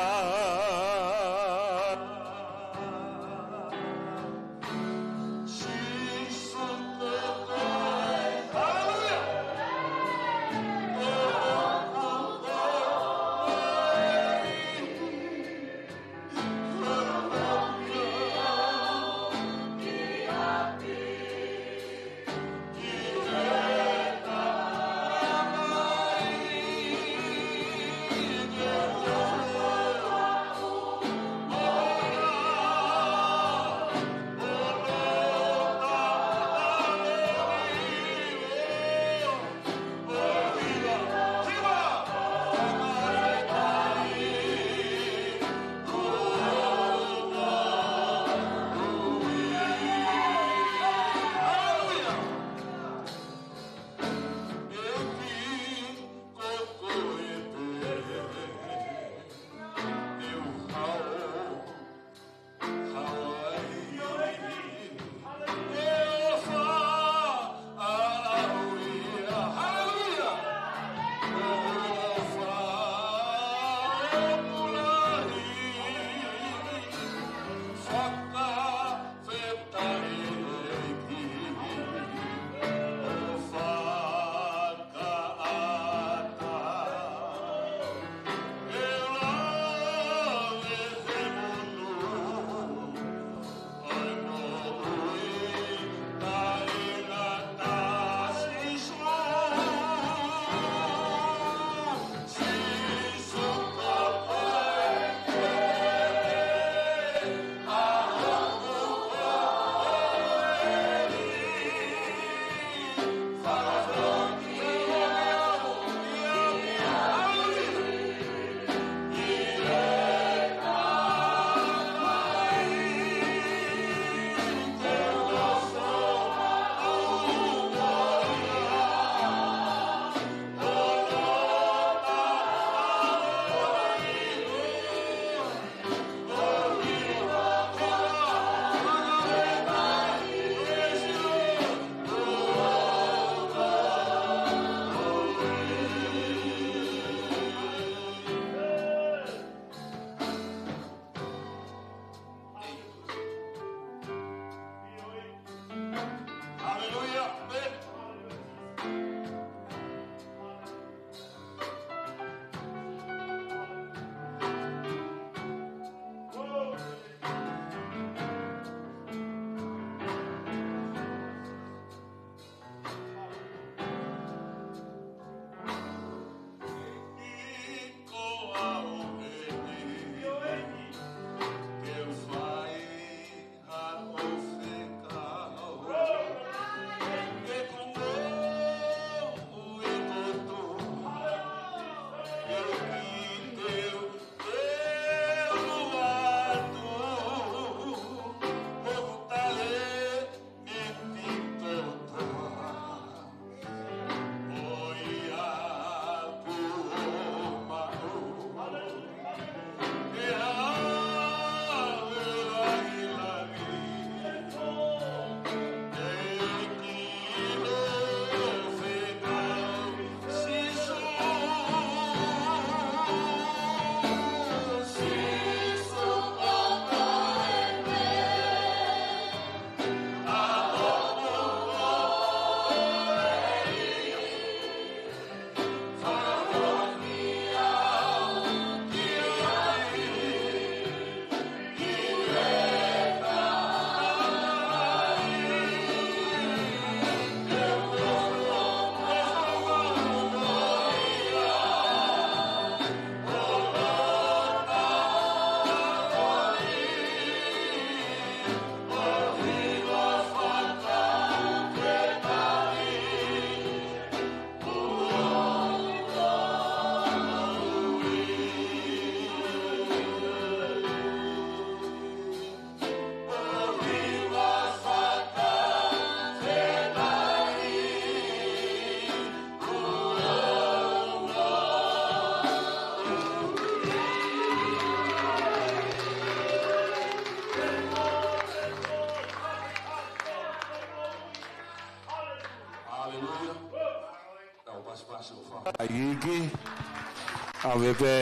ʻAve pē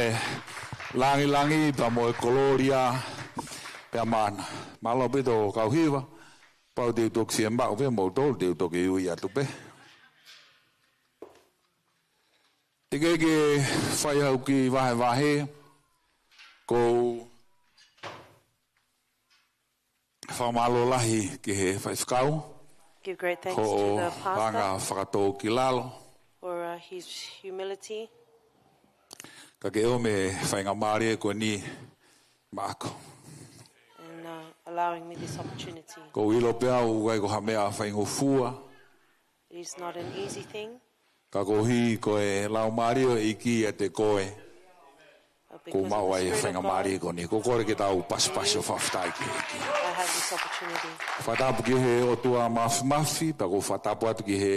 langilangi pea mo e kolōlia pea maʻana. Mālō ʻaupito kau hiva, pau te u toki fiemaʻu pē moutolu te u toki ui atu pē. ʻIkai ke fai au ki vahevahe, kou fakamālō lahi ki he faifekau, Give great thanks to hoʻo the pastor anga fakatōkilalo, for uh, his humility ka ke ʻomi e faingamālie ko eni maʻaku. And uh, allowing me this opportunity. Kou ʻilo pē au ʻoku ʻikai ko ha meʻa faingofua. It is not an easy thing. Ka koeʻuhi ko e laumālie ʻo e ʻEiki ʻiate koe, kou maʻu ai e faingamālie ko eni. Kou kole ke tau pasipasi ʻo fakafetaʻi ki he ʻEiki. I have this opportunity. Fakatapu ki he ʻOtua Māfimafi, pea kou fakatapu atu ki he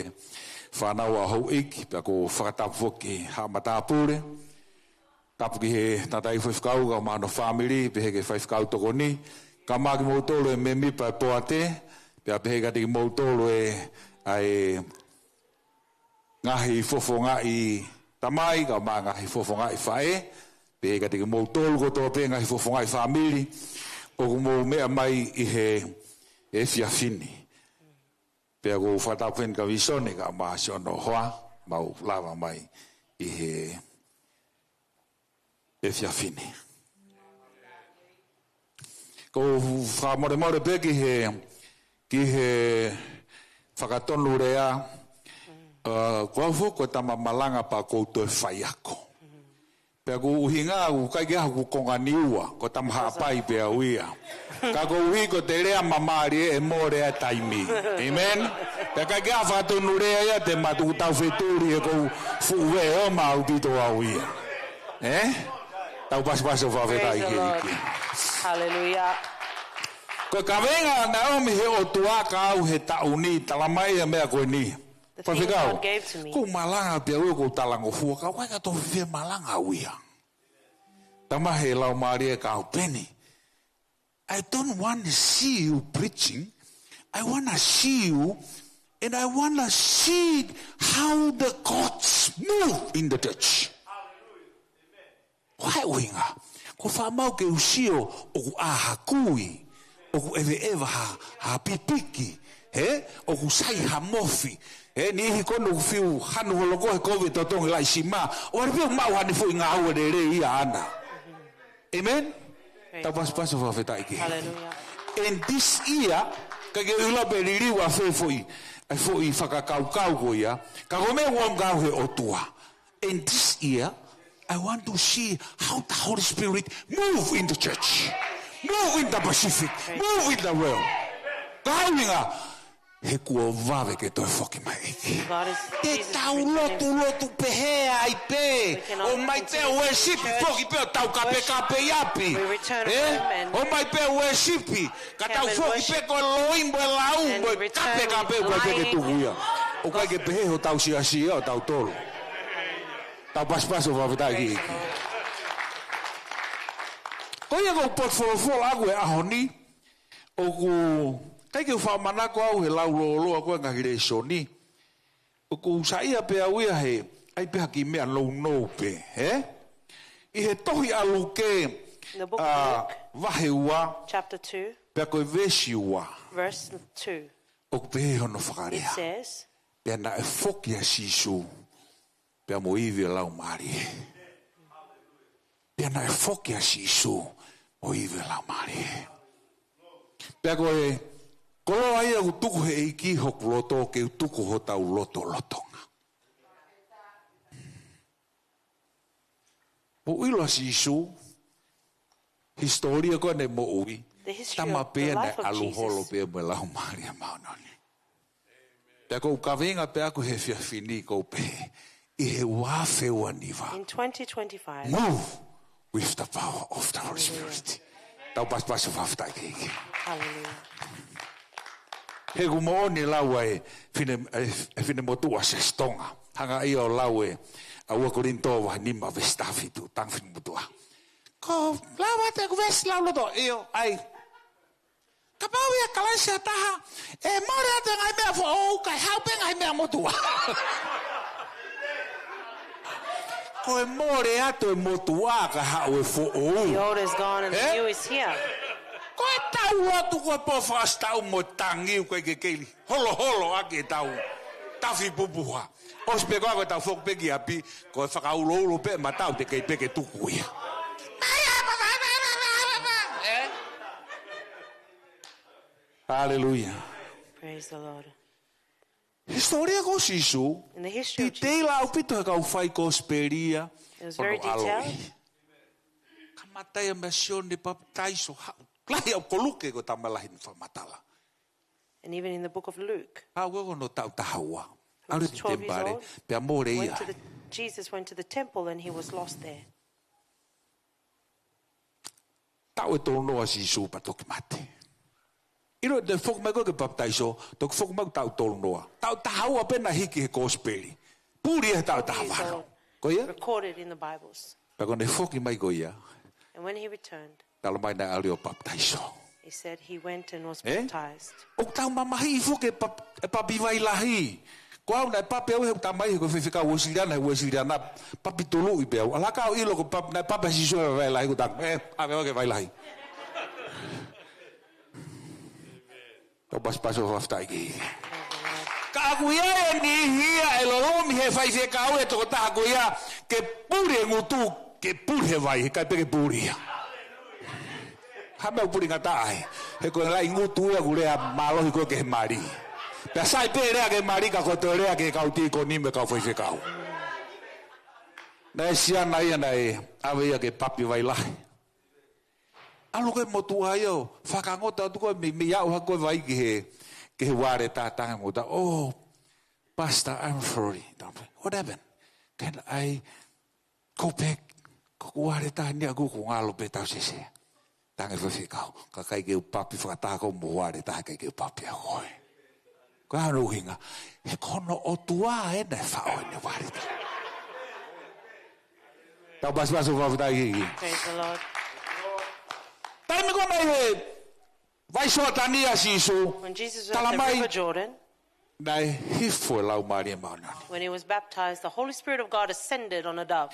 fānau ʻa houʻeiki, pea kou fakatapu foki ki he haʻa matāpule. Tapu ki he tangataʻeiki faifekau kae ʻumaʻā hono fāmili, pehē ki he faifekau tokoni, kae ʻumaʻā kimoutolu e mēmipa e poate, pea pehē kiate kimoutolu e, ʻa e ngaahi fofongaʻi tamai, kae ʻumaʻā ngaahi fofongaʻi faʻē, pehē kiate kimoutolu kotoa pē ngaahi fofongaʻi fāmili ʻoku mou meʻa mai ʻi he efiafi ni. Pea kou fakatapu heni kia Visone kae ʻumaʻā siʻono hoa, mau lava mai ʻi he efiafi ni. Kou fakamolemole pē ki he, ki he fakatonulea, uh, ko au foki ko e tama malanga pea kou toe faiako. Pea ko e ʻuhinga ʻoku ʻikai ke ʻi ai haʻaku konga niua, ko e tama Haʻapai pē au ia. Ka koeʻuhi ko e lea māmālie ʻe mole ʻa e taimi. Amen? Pea ʻikai ke ʻi ai ha fakatonulea ia te ma tuku taufetuli he kou fuʻu veʻe ʻo ma ʻaupito au ia. Eh? Tau pasipasi ʻo fakafetaʻi ki he ʻEiki. Hallelujah. Ko e kaveinga naʻe ʻomi he ʻOtua kia au he taʻu ni, talamai e meʻa ko eni. The thing God gave to me. Faifekau, kou malanga pē au ia kou talangofua, ka ʻoku ʻikai ke tau fie malanga au ia. Tama he laumālie ka au peni. I don't want to see you preaching. I want to see you, and I want to see how the gods move in the church. Ko e hā e ʻuhinga? Ko e faʻa maʻu ke u sio ʻoku ʻā ha kui, ʻoku ʻeveʻeva ha, ha pipiki, he? ʻOku sai ha mofi, he? Niʻihi ko eni ʻoku fiu hanu holo ko he kovi e totongi laʻi sima, ʻoku ʻalu pē ʻo maʻu haʻane foʻi ngāue lelei ia ʻaʻana. Amen? Praise the Lord. Tau pasipasi ʻo fakafetaʻi ki he ʻEiki. Hallelujah. And this year, ʻikai ke u ʻilo pe liliu ʻafē foʻi, ʻa e foʻi fakakaukau ko ia, ka ko e meʻa ʻoku ʻomi kia au he ʻOtua. And this year, I want to see how the Holy Spirit move in the church, move in the Pacific, move in the world. Ka ʻuhinga, he kuo vave ke toe foki mai e ʻEiki. God is, Jesus is returning. Te tau lotu, lotu pehē ai pē. We cannot continue to worship. ʻOmai pē worship, foki pē ʻo tau kapekape ʻi ʻapi. We return home and worship. Eh? ʻOmai pē worship. Ka tau foki pē ko e loi mo e lau mo e kapekape, ʻoku ʻikai ke tuku ia. ʻOku ʻikai ke pehē hotau siasi ia ʻo tautolu. Tau pasipasi ʻo fakafetaʻi ki he ʻEiki. Ko ia ko e potu folofola ʻaʻaku he ʻaho ni, ʻoku ʻikai ke u faʻa manako au he lau lōloa ko e ngaahi lēsoni. ʻOku ou saiʻia pē au ia he, ʻai pē ha kiʻi meʻa nounou pē, he? ʻI he tohi ʻa Luke, in the book of Luke, vahe ua, chapter two, pea ko e veesi ua. Verse two. ʻOku pehē hono fakalea. It says, pea naʻe foki ʻa Sīsū, pea mo e ivi ʻo e Laumālie. Pea naʻe foki ʻa Sīsū mo e ivi ʻo e Laumālie. Pea ko e koloa ia ʻoku tuku he ʻEiki hoku loto ke u tuku hotau lotolotonga. Mou ʻilo ʻa Sīsū, hisitōlia ko ʻene moʻui, the history of the life of Jesus, tama pē ia naʻe ʻalu holo pea mo e Laumālie Māʻoniʻoni. Pea ʻoku ou kaveinga pē ʻaʻaku he efiafi ni ʻoku ou pehē, ʻi he ua afe ua nima. In twenty twenty-five. Move with the power of the Holy Spirit. Hallelujah. Tau pasipasi ʻo fakafetaʻi ki he ʻEiki. Hallelujah. He ʻoku moʻoni e lau ʻa e fine, e, e finemotuʻa Siasi Tonga. Hanga ia ʻo lau e, ʻa ua Kolinitō vahe nima veesi taha fitu, tanga finemotuʻa. Ko e lau atu ʻeku veesi lauloto, ʻio, ʻai. Kapau ʻoku ʻi ai ha Kalaisi ʻe taha, ʻe mole atu e ngaahi meʻa foʻou, kae haʻu pē ngaahi meʻa motuʻa. Ko e mole atu e motuʻa, kae haʻu e foʻou. The old is gone and the Eh? new is here. Ko e tau lotu ko e pō fakaʻosi taʻu mo tangi, ko e ke keli. Holoholo ake tau. Tafi pupuha. ʻOsi pē ko ē ko e tau foki pē ki ʻapi, ko e fakauloulo pē ʻema tau te kei pē ke tuku ia. Eh? Haleluia. Praise the Lord. Hisitōlia ko ē ʻo Sīsū, In the history of titeila Jesus, ʻaupito he kau fai kosipeli ia, it was very hono ʻaloʻi. Detailed. Kamata ia meia Sione Papitaiso, haʻu, lahi ʻaupito, ko Luke ko e tama lahi ʻene fakamatala. And even in the book of Luke, Haʻu ko ē ko hono taʻu taha ua. He ʻAlu was ki he twelve years temipale, old, pea mole went ia. to the, Jesus went to the temple and he was lost there. Taʻu ʻe tolunoa Sīsū pea toki mate. ʻIlo ʻe toe foki mai ko ē ke papitaiso, toki foki mai ko e taʻu tolunoa. Taʻu taha ua pē naʻe hiki he kosipeli. Puli he taʻu taha valu. Ko ia? Recorded in the Bibles. Pea ko ʻene foki mai ko ia, And when he returned, talamai naʻe ʻalu ʻo papitaiso. He said he went and was Eh? baptized. ʻOku tau mamahiʻi foki e pap-, e papi vai lahi. Ko au naʻe papi au he ʻoku tamai he ko e faifekau Uēsiliana, he Uēsiliana papi tuluʻi pē au. ʻAlu hake au ʻo ʻilo ko e pap-, naʻe papi ʻa Sīsū he vai lahi, ʻoku tau, eh, ʻave au ki he vai lahi. Tau pasipasi ʻo fakafetaʻi ki he ʻEiki. Ka ʻoku ʻi ai e niʻihi ia ʻe lolomi he faifekau e tokotaha ko ia ke puli e ngutu, ke puli he vai, he ʻikai pē ke puli ia. Ha meʻa ʻoku puli ngata ai. He ko e laʻi ngutu ia ʻoku lea mālohi ko ē ki he mali. Pea sai pē lea ki he mali ka ko e toe lea ki he kau tīkoni mo e kau faifekau. Naʻe siana ia naʻe ʻave ia ke papi vai lahi. ʻAlu ko ē motuʻa ia ʻo fakangota atu ko ē mei, mei aʻu hake ko ē vai ki he, ki he ualeta, tangi motuʻa. Oh, Pastor, I'm sorry. What happened? Can I go back? Ko ʻeku ualeta ni ʻaʻaku ʻoku ngalo pē, tau sesē. Tangi faifekau. Ka ʻikai ke u papi fakataha koe mo e ualeta, ʻikai ke u papi au koe. Ko e hā hono ʻuhinga? He ko hono ʻOtua ē naʻe faʻo ʻene ualeta. Tau pasipasi ʻo fakafetaʻi ki he ʻEiki. Praise the Lord. Taimi ko ē naʻe ʻi he vai Soatani ʻa Sīsū, When Jesus was at the talamai, River Jordan, naʻe hifo e Laumālie Māʻoniʻoni. When he was baptized, the Holy Spirit of God ascended on a dove.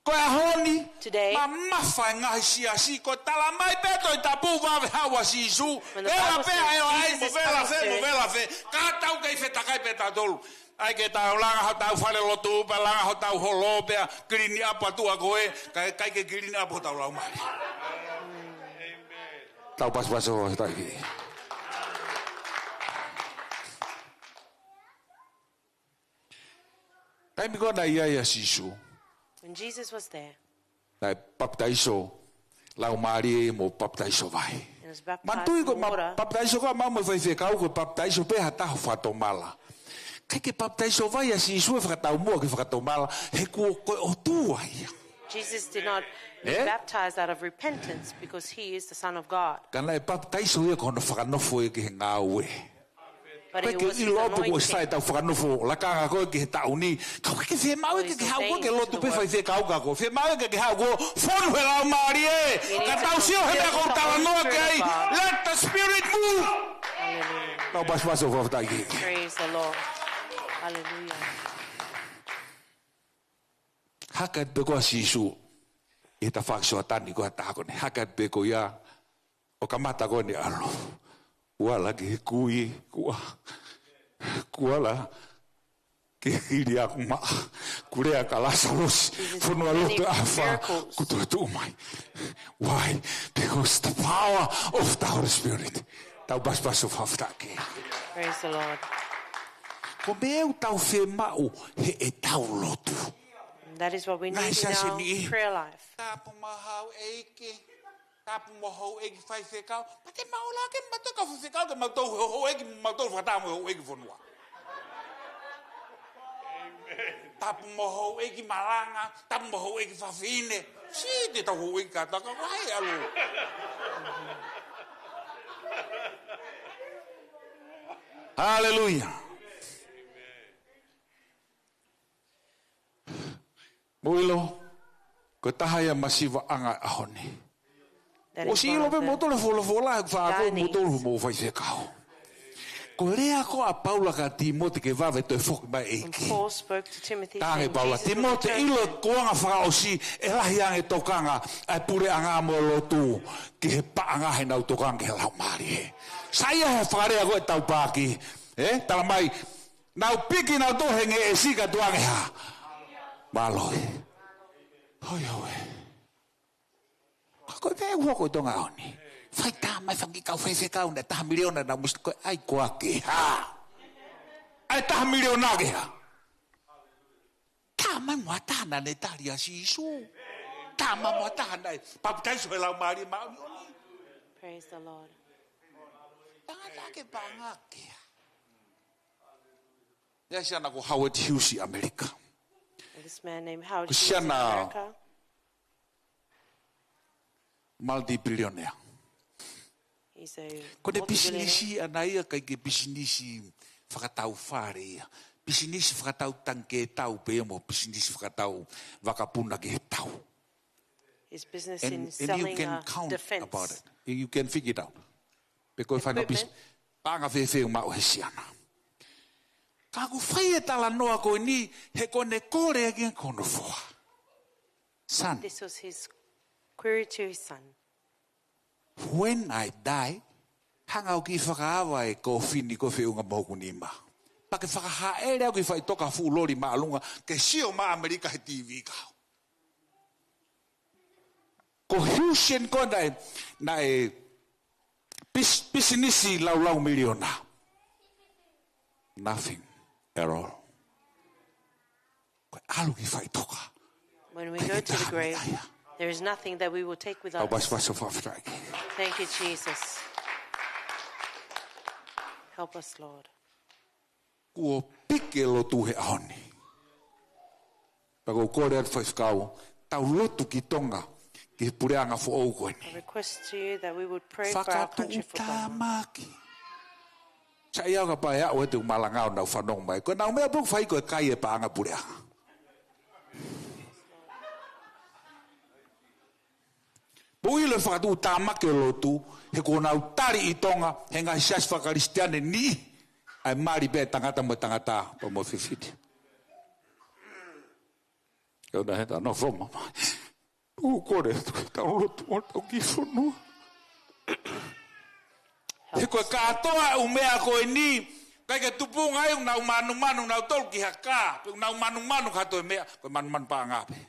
Ko e ʻaho ni, Today, mamafa e ngaahi siasi, ko e talamai pē Tohi Tapu vave haʻu ʻa Sīsū, When the vela Bible pē says ʻa e ʻai Jesus mo is vela coming fē, mo soon, vela fē, ka tau kei fetakai pē tautolu. ʻAi ke tau langa hotau fale lotu, pea langa hotau holo, pea clean up atu ʻa koe, kae ʻikai ke clean up hotau laumālie. Tau pasipasi ʻo fakafetaʻi. Taimi ko ē naʻe ʻi ai ʻa Sīsū, When Jesus was there, naʻe papitaiso laumālie mo papitaiso vai. He was baptized in water. Manatuʻi ko e ma-, papitaiso ko ē ʻa maʻu mo e faifekau ko e papitaiso pē ha taha ʻo fakatomala. ʻIkai ke papitaiso vai ʻa Sīsū ʻo fakataumuʻa ke fakatomala, he ko e ʻOtua ia. Jesus did not be Eh? baptized out of repentance because he is the Son of God. Ka naʻe papitaiso ia ko hono fakanofo ia ki he ngāue. But he was anointed. Ko e ke ʻilo ʻaupito kuo ʻosi fai ʻetau fakanofo lakanga ko ē ki he taʻu ni. Ka ʻoku ʻikai ke fiemaʻu ia ke ke haʻu ko ē ke lotu pē faifekau ka ko e fiemaʻu ia ke ke haʻu ko ē fonu he Laumālie. Ka tau sio he meʻa ʻoku ou talanoa ki ai. Let the Spirit move. Hallelujah. Tau pasipasi ʻo fakafetaʻi ki he ʻEiki. Praise the Lord. Hallelujah. Hake atu pē ko ē ʻa Sīsū ʻi he tafaʻaki Soatani ko ē ʻa e taʻu ko eni. Hake atu pē ko ia ʻo kamata ko eni ʻalu. Kuo ala ki he kui, kuo, kuo ala ki he kili aku maʻa. Kuo lea kia Lāsalosi, fonua lotu ʻafa, kuo toe tuʻu mai. Why? Because the power of the Holy Spirit. Tau pasipasi ʻo fakafetaʻi. Praise the Lord. Ko e meʻa ʻoku tau fiemaʻu heʻetau lotu. That is what we need in our prayer life. Tapu mo houʻeiki, tapu mo houʻeiki faifekau. Pea te mau ʻalu hake mautolu kau faifekau ke mautolu houʻeiki, mautolu fakataha mo houʻeiki fonua. Tapu mo houʻeiki malanga, tapu mo houʻeiki fafine. Sī te tau houʻeiki kātoa, ka ʻoku ʻi ai ʻalu. Haleluia. Mou ʻilo, ko e taha ia e masivaʻanga ʻo e ʻaho ni. That ʻOsi ʻilo pē moutolu e folofola, ʻoku fakaako moutolu mo faifekau. Ko e lea ko ē ʻa Paula kia Tīmote ke vave toe foki mai ʻEiki. Paul spoke to Timothy, Tangi Paula, Tīmote, ʻilo e kuonga fakaʻosi, ʻe lahi ange e tokanga ʻa e puleʻanga mo e lotu ki he paʻanga heʻenau tokanga ki he laumālie. Saiʻia he fakalea ko ē ʻa e taupaki, ē, talamai, nau piki nautolu he ngeʻesi kae tuku ange ha mālohi. Hoi hoi. Ka ko e pē ua ko e Tonga ʻaho ni. Fai tā mai fanga kiʻi kau faifekau naʻe taha miliona naʻa mou sio ko ē, ʻai koā ke hā? ʻAi taha miliona ke hā? Tā mai mo ha taha naʻa ne tali ʻa Sīsū. Tā mai mo ha taha naʻe papitaiso he Laumālie Māʻoniʻoni. Praise the Lord. Tangata ke paʻanga ke hā? ʻI ai e siana ko Howard Hughes ʻi ʻAmelika. This man named Howard Hughes in America. Ko e siana multi-billionaire. He's a multi-billionaire. Ko ʻene pisinisi ʻaʻana ia ʻikai ke pisinisi fakatau fale ia. Pisinisi fakatau tangikē tau pē ia mo pisinisi fakatau vakapuna ki he tau. His business in selling, uh, defense equipment. And, and you can count about it. You can figure it out. Pe ko e fanga pis-, paʻanga fēfē ʻoku maʻu he siana. Ka ʻoku fai e talanoa ko eni, he ko ʻene kole ange ki hono foha. Son. This was his query to his son. When I die, hanga ʻo kiʻi fakaava e kōfini ko ē feʻunga mo hoku nima. Pea ke fakahāʻele au ki faʻitoka fuʻu loli māʻolunga, ke sio mai ʻAmelika he T V kau. Ko Hughes ko ē naʻe, naʻe pis-, pisinisi laulau miliona. Nothing at all. Ko e ʻalu ki faʻitoka. When we go to the grave, there is nothing that we will take with us. Au pasipasi fakafetaʻi. Thank you, Jesus. Help us, Lord. Kuo piki e lotu he ʻaho ni. Pea ʻoku ou kole atu faifekau, tau lotu ki Tonga, ki he puleʻanga foʻou ko eni. I request to you that we would pray for our country for Tonga. Fakatuʻutāmaki. Saiʻia au kapau ʻe aʻu ʻete malanga ʻo nau fanongo mai. Ko ʻenau meʻa pē ʻoku fai ko e kai e paʻanga puleʻanga. Mou ʻilo e fakatuʻutāmaki ʻo e lotu, he kuo nau tali ʻi Tonga, he ngaahi siasi fakakalisitiane ni, ʻa e mali pē ʻa e tangata mo e tangata, pea mo e fifiti. ʻE ona he ta no foma. ʻOku ou kole atu ke tau lotu ʻo tau kiʻi fonua. He ko e kātoa e ʻū meʻa ko eni, ʻikai ke tupunga ai ʻoku nau manumanu nautolu ki ha kā, pe ʻoku nau manumanu ki ha toe meʻa, ko e manumanu paʻanga pē.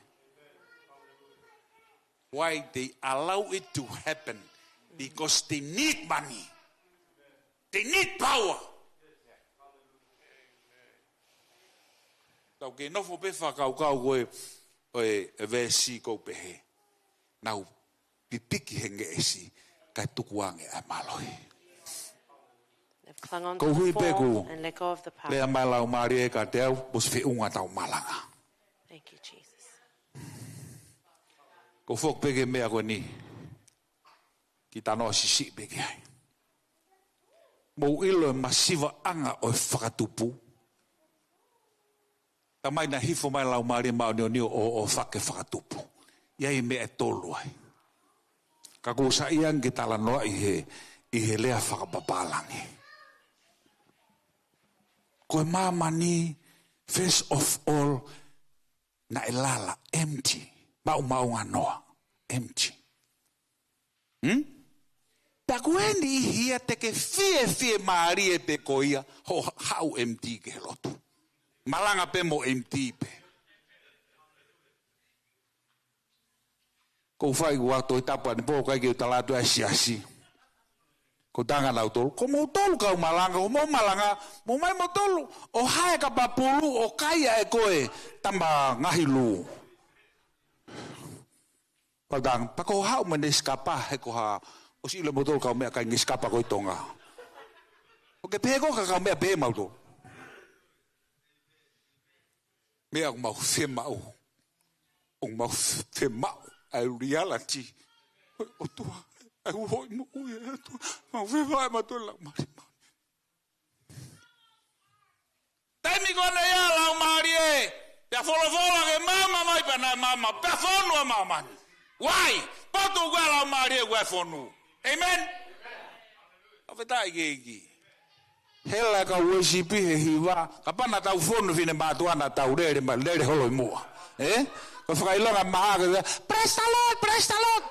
Why they allow it to happen? Because they need money. They need power. Tau kei nofo pē fakakaukau ko e, ʻo e, e veesi ʻoku pehē. Nau pipiki he ngeʻesi, kae tuku ange ʻa e mālohi. They've clung on to the fall and let go of the power. Koeʻuhi pē ʻoku lea mai e Laumālie kiate au, ʻosi feʻunga ʻetau malanga. Thank you, Jesus. ʻOku ou foki pē ki he meʻa ko eni. Kiʻi talanoa siʻisiʻi pē ki ai. Mou ʻilo e masivaʻanga ʻo e fakatupu. Talamai naʻe hifo mai e Laumālie Māʻoniʻoni ʻo, ʻo, ʻo fake fakatupu. ʻI ai e meʻa ʻe tolu ai. Ka ʻoku ou saiʻia ange ke talanoaʻi he, ʻi he lea fakapapālangi. Ko e māmani, first of all, naʻe lala, empty. Maʻumaʻunga noa, empty. Hmm? Pea ko e niʻihi ia te ke fie, fiemālie pē ko ia, hoʻo haʻu empty ki he lotu. Malanga pē mo empty pē. ʻOku ou fai ua Tohi Tapu ʻanepō, ʻikai ke u tala atu ʻa e siasi. Ko e tangata nautolu. Ko moutolu kau malanga, ko mou malanga, mou ō mai moutolu ʻo hae e kapa pulu, ʻo kai ʻe koe e tama ngaahi lū. Pea u talaange, pea ko e haʻu mo e Nescafe, he ko e hā, ʻosi ʻilo moutolu kau meʻakai Nescafe ko ē ʻi Tonga. ʻOku ke pehē ko e kau meʻa pehē mautolu. Meʻa ʻoku mau fiemaʻu. ʻOku mau fiemaʻu ʻa e reality. ʻOtua, ʻa e ʻuhoʻi moʻui ʻa e ʻOtua. Mau fiemaʻu ʻa e mātuʻa Laumālie Māʻoniʻoni. Taimi ko ē naʻe ʻi ai e Laumālie, pea folofola ke maama mai pea naʻe maama, pea fonu ʻa māmani. Why? Potu ʻoku ʻi ai e Laumālie ʻoku ʻi ai e fonu. Amen. Fakafetaʻi ki he ʻEiki. Hela e kau worship he hiva. Kapau naʻa tau fonu fine mātuʻa naʻa tau lele, ma lele holo ʻi muʻa. Ē? Ko e fakaʻilonga maha ke, "Praise the Lord, praise the Lord."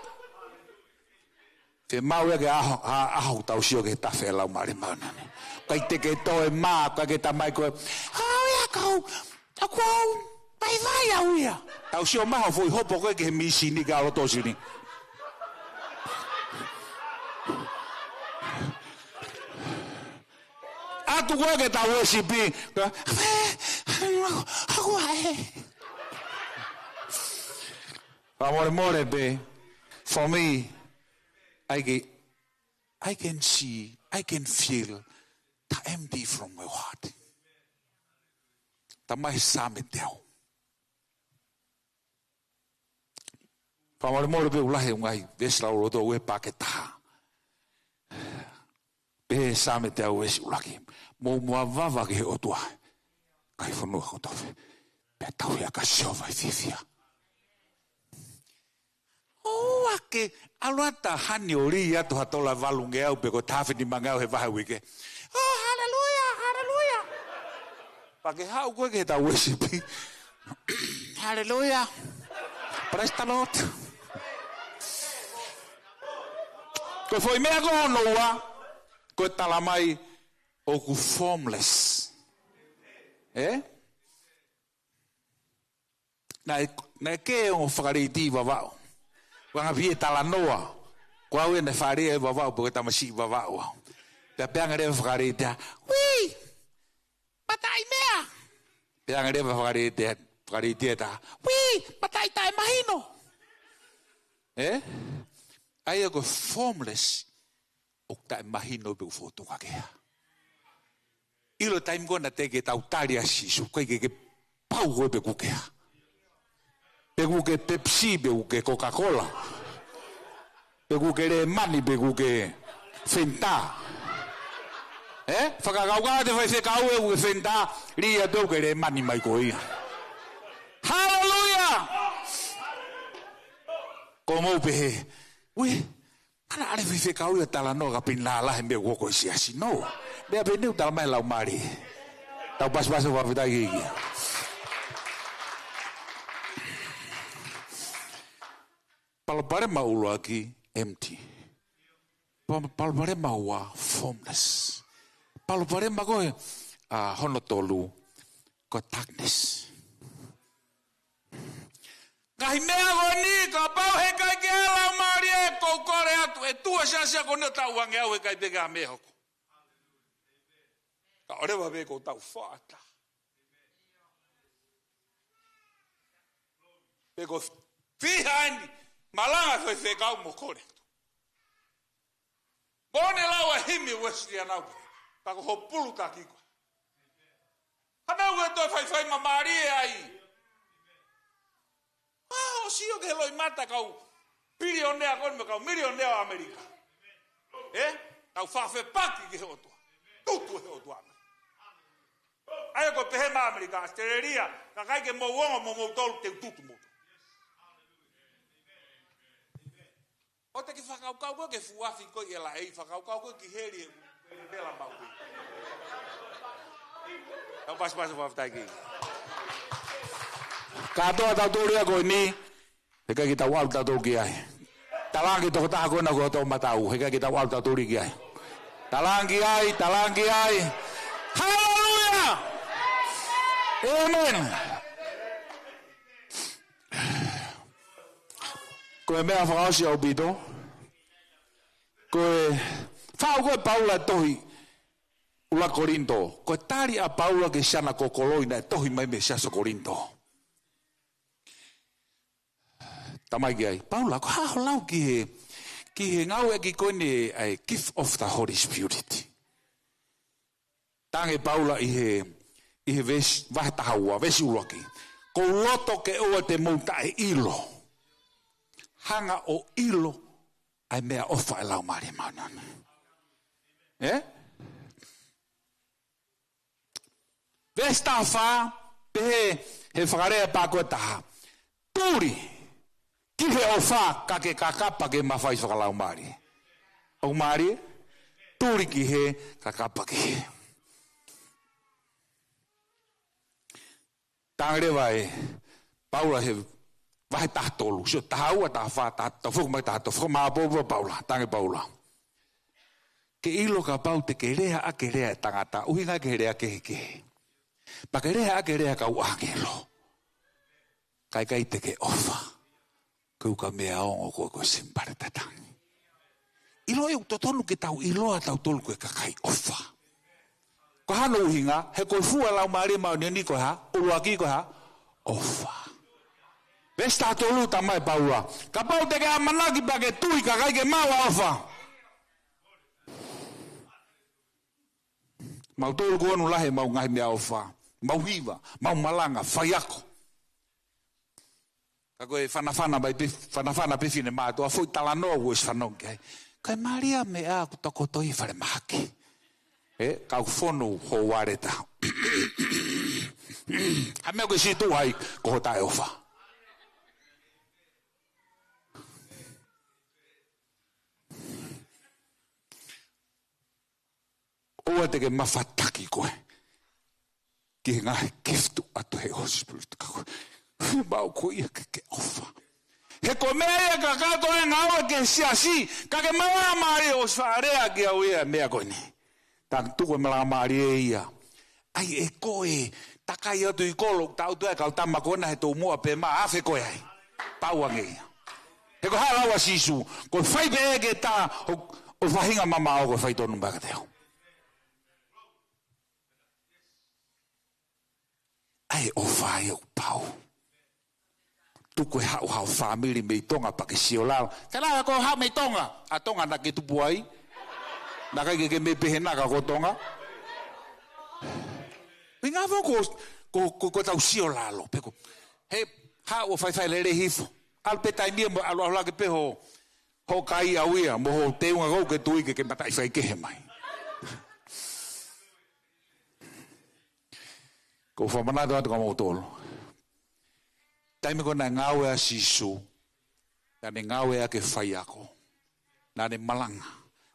Ke maʻu ia ke ʻaho, ʻa, ʻaho ʻoku tau sio ki he tafe ʻo e Laumālie Māʻoniʻoni. ʻIkai te ke toe mā, ʻikai ke tamai koe. Au ia kau, ʻoku ou vaivai au ia. Tau sio mai hoʻo foʻi hopo ko ē ki he mīsini ke ʻalu ʻo sini. ʻAtu ko ē ke tau worship, ka, ʻoku ʻai. Fakamolemole pē, for me, I can, I can see, I can feel the empty from my heart. Tamai Saame teau. Fakamolemole pē ʻoku lahi e ngaahi veesi lauloto ʻoku ʻi he paaki ʻe taha. Pehē ʻe Saame teau veesi ʻuluaki. Mou mavava ki he ʻOtua, kakai fonua kotoa pē. Pea tauhi ʻa Sihova ʻi he fiefia. ʻOua ke ʻalu atu ʻo hani ʻo lī atu ha tola valungeau pe ko e taha fitu nimangeau he vahe uike. Oh, haleluia, haleluia. Pea ke haʻu ko ē ki heʻetau worship. Haleluia. Praise the Lord. Ko e foʻi meʻa ko hono ua, ko e talamai ʻoku formless. Ē? Naʻe, naʻe kē ongo Fakalētī ʻi Vavaʻu. Ko e anga pē ia e talanoa. Ko au ia naʻe fāʻeleʻi ʻi Vavaʻu, pe ko e tamasiʻi Vavaʻu au. Pea pehē ange leva e Fakalētī, "Uī! Mataʻi meʻa!" Pehē ange leva e Fakalētī, Fakalētī ʻe taha, "Uī! Mataʻi taʻemahino!" Ē? ʻA ia ko e formless, ʻoku taʻemahino pe ʻoku fokotuʻu ha kehe. ʻIlo e taimi ko ē naʻe teʻeki ke tau tali ʻa Sīsū, ʻikai ke ke pau koe pe ʻoku ke hā. Pe ʻoku ke Pepsi, pe ʻoku ke Coca-Cola. Pe ʻoku ke lēmani, pe ʻoku ke Fanta. Ē? Fakakaukau atu e faifekau ʻe ʻoku ke Fanta, lī atu ʻoku ke lēmani mai koe ia. Haleluia! Ko mou pehē, "Uē, ʻa e ʻalu e faifekau ia ʻo talanoa ka pina lalahi e meʻa ʻoku hoko ʻi he siasi." No. Meʻa pē eni ʻoku talamai ʻe he Laumālie. Tau pasipasi ʻo fakafetaʻi ki he ʻEiki. Palopalema ʻuluaki, empty. Pa-, palopalema ua, formless. Palopalema ko ē, ʻa, hono tolu, ko e darkness. Ngaahi meʻa ko eni, kapau heʻikai ke ʻi ai e Laumālie, ʻoku ou kole atu, ʻe tuʻu e siasi ko eni ʻo tauange au, heʻikai pē ke ʻi ai ha meʻa hoko. Ka ʻoua leva pē kuo tau fakaʻatā. Pe ko e fiha eni, malanga e faifekau mo kole atu. Mo ne lau e himi Uēsiliana au pē, ka ko hoʻo pulutaki koe. Ha meʻa ʻoku ke toe faifai māmālie ai. ʻA, ʻo sio ki he loʻimata e kau pilionea ko eni mo e kau milionea ʻo ʻAmelika. Ē? Tau fakafepaki ki he ʻOtua. Tutu he ʻOtua. ʻA ia ko e pehē mai ʻAmelika, ʻAositelēlia, ka ʻikai ke mou ongo moutolu te u tutu moutolu. ʻOua te ke fakakaukau koe ki he fuʻu afi ko ē ʻi he laʻei, fakakaukau koe ki heli ʻe vela maʻu koe. Tau pasipasi ʻo fakafetaʻi ki he ʻEiki. Kātoa ʻetau tōlia ko eni, heʻikai ke tau ʻalu tautolu ki ai. Talaange ki he tokotaha ko ena ko e toʻomataʻu, heʻikai ke tau ʻalu tautolu ki ai. Talaange ki ai, talaange ki ai. Haleluia! ʻĒmeni. Ko e meʻa fakaʻosi ʻaupito. Ko e faʻu ko ē ʻa Paula e tohi ʻUluaki Kolinitō. Ko e tali ʻa Paula ki he siana ko Kolosi naʻe tohi mai mei he siasi ʻo Kolinitō. Talamai ki ai, Paula, ko e hā hoʻo lau ki he, ki he ngāueʻaki ko eni ʻa e gift of the Holy Spirit? Talaange ʻe Paula ʻi he, ʻi he veesi, vahe taha ua, veesi ʻuluaki. Ko u loto ke ʻoua te mou taʻeʻilo. Hanga ʻo ʻilo ʻa e meʻaʻofa ʻa e Laumālie Māʻoniʻoni. Ē? Veesi taha fā, pehē ʻe he fakalea pā ko ē ʻe taha. Tuli, ki he ʻofa, ka ke kakapa ki he mafai fakalaumālie. ʻOku mālie? Tuli ki he kakapa ki he. Talaange leva ʻe Paula he vahe taha tolu, sio, taha ua, taha fā, taha, taha fā, mai taha tolu, fakamāʻopoʻopo ʻa Paula, talaange ʻe Paula. Ke ʻilo kapau te ke lea ʻaki e lea ʻa e tangata, ʻuhinga ki he lea kehekehe. Pea ke lea ʻaki e lea ʻa e kau ʻāngelo. Ka ʻikai te ke ʻofa, ko e ukamea ongo ko e, ko e simipale tatangi. ʻIloʻi ʻoku totonu ke tau ʻiloa tautolu ko e kakai ʻofa. Ko hono ʻuhinga, he ko e fua ʻa e Laumālie Māʻoniʻoni ko e hā, ʻuluaki ko e hā, ʻofa. Veesi taha tolu, talamai ʻe Paula, kapau te ke ʻamanaki pea ke tui ka ʻikai ke maʻu ʻa e ʻofa. Mautolu ko eni lahi ʻemau ngaahi meʻaʻofa, mau hiva, mau malanga, faiako. Ka ko e fanafana mai pē, fanafana pē finemātuʻa, foʻi talanoa kuo ʻosi fanongo ki ai. Kae mālie ʻa e meʻa ʻoku tokoto ʻi falemahaki. ʻE, kau fonu ho ualeta. Ha meʻa ʻoku ke sītuʻa ai ko ho taʻeʻofa. ʻOua te ke mafataki koe ki he ngaahi gift ʻoku ʻoatu ʻe he Holy Spirit ka ko e, fiemaʻu ko ia ke ke ʻofa. He ko e meʻa ia kakato e ngāue ki he siasi, ka ke maʻu ʻa e mālie ʻo faʻa lea ki au ia meʻa ko eni. Tau tuku e malanga mālie ia. ʻAi ʻe koe, takai atu ʻi kolo, tau tuʻu ai kau tama ko ena he toumuʻa pē mā, afe koe ai. Pau ange ia. He ko e hā e lau ʻa Sīsū, ko e fai pē ʻe he tā ʻo, ʻo faʻahinga mamaʻo ko e fai tonu mai kiate au. ʻAi ʻofa ia ʻoku pau. Tuku e haʻu haʻo fāmili mei Tonga pea ke sio lalo. Ke lava ko e haʻu mei Tonga. ʻA Tonga naʻa ke tupu ai. Naʻe ʻikai ke ke mei pehē naʻa ka ko Tonga. Pea ngā fo ko, ko, ko, ko tau sio lalo. Pe ko. He haʻu ʻo faifai lelei hifo. ʻAlu pē taimi ia mo ʻalu ʻalu hake pē ho, ho kai au ia. Mo ho teunga kou ke tui ke ke mataʻi faikehe mai. Ko e fakamanatu atu kia moutolu. Taimi ko ē naʻe ngāue ai ʻa Sīsū, naʻa ne ngāue ʻaki e faiako. Naʻa ne malanga.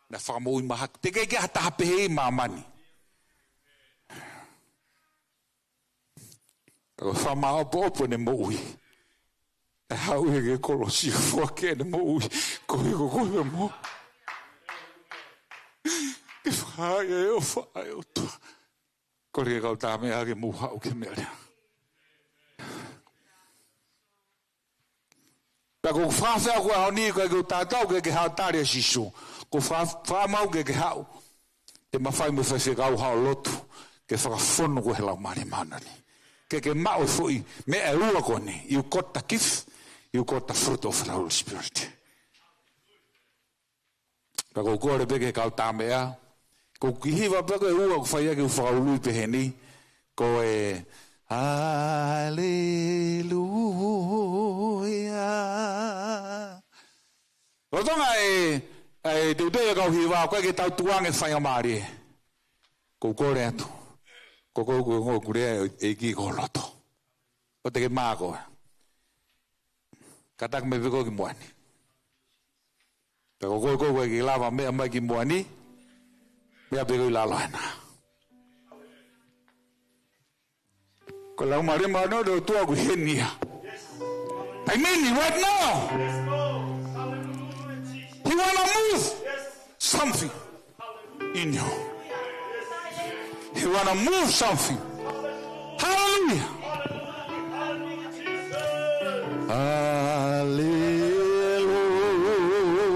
Naʻe fakamoʻui mahaki. Teʻeki ke ʻi ai ha taha pehē ʻi māmani. Ka ko e fakamāʻopoʻopo ʻene moʻui. ʻE haʻu ia ki he kolosi ʻo foaki ʻene moʻui. Ko e, ko e, ko e mo. Ke fakahā e ʻofa ʻa e ʻOtua. Kole ki he kau tāmeʻa ke mou haʻu ki he meʻa lea. Pea ko e fakafeʻao ko eni ko e ke tatau ke ke haʻu tali ʻa Sīsū. Ko e fa-, fakamaau ke ke haʻu. ʻE mafai mo e faifekau haʻo lotu. Ke fakafonu koe he Laumālie Māʻoniʻoni. Ke ke maʻu e foʻi meʻa ʻe ua ko eni. You got the gift. You got the fruit of the Holy Spirit. Ka ʻoku ou kole pē ki he kau tāmeʻa. Ko e kiʻi hiva pē ko e ua ʻoku fai ʻaki ʻeku fakaului pehē ni. Ko e Haleluia. Lolotonga e, e teuteu e kau hiva, ʻoku ʻikai ke tau tukuange faingamālie. ʻOku ou kole atu. Ko e, ko e, ko e, ko e lea ʻEiki ko loto. ʻOua te ke mā koe. Kātaki mai pē koe ki muʻa ni. Ka ko koe, ko koe ʻoku ʻikai ke lava meʻa mai ki muʻa ni, meʻa pē koe ʻi lalo hena. Ko e Laumālie Māʻoniʻoni ʻo e ʻOtua ʻoku ʻi heni ia. I mean it right now. He wanna move something in you. He wanna move something. Hallelujah.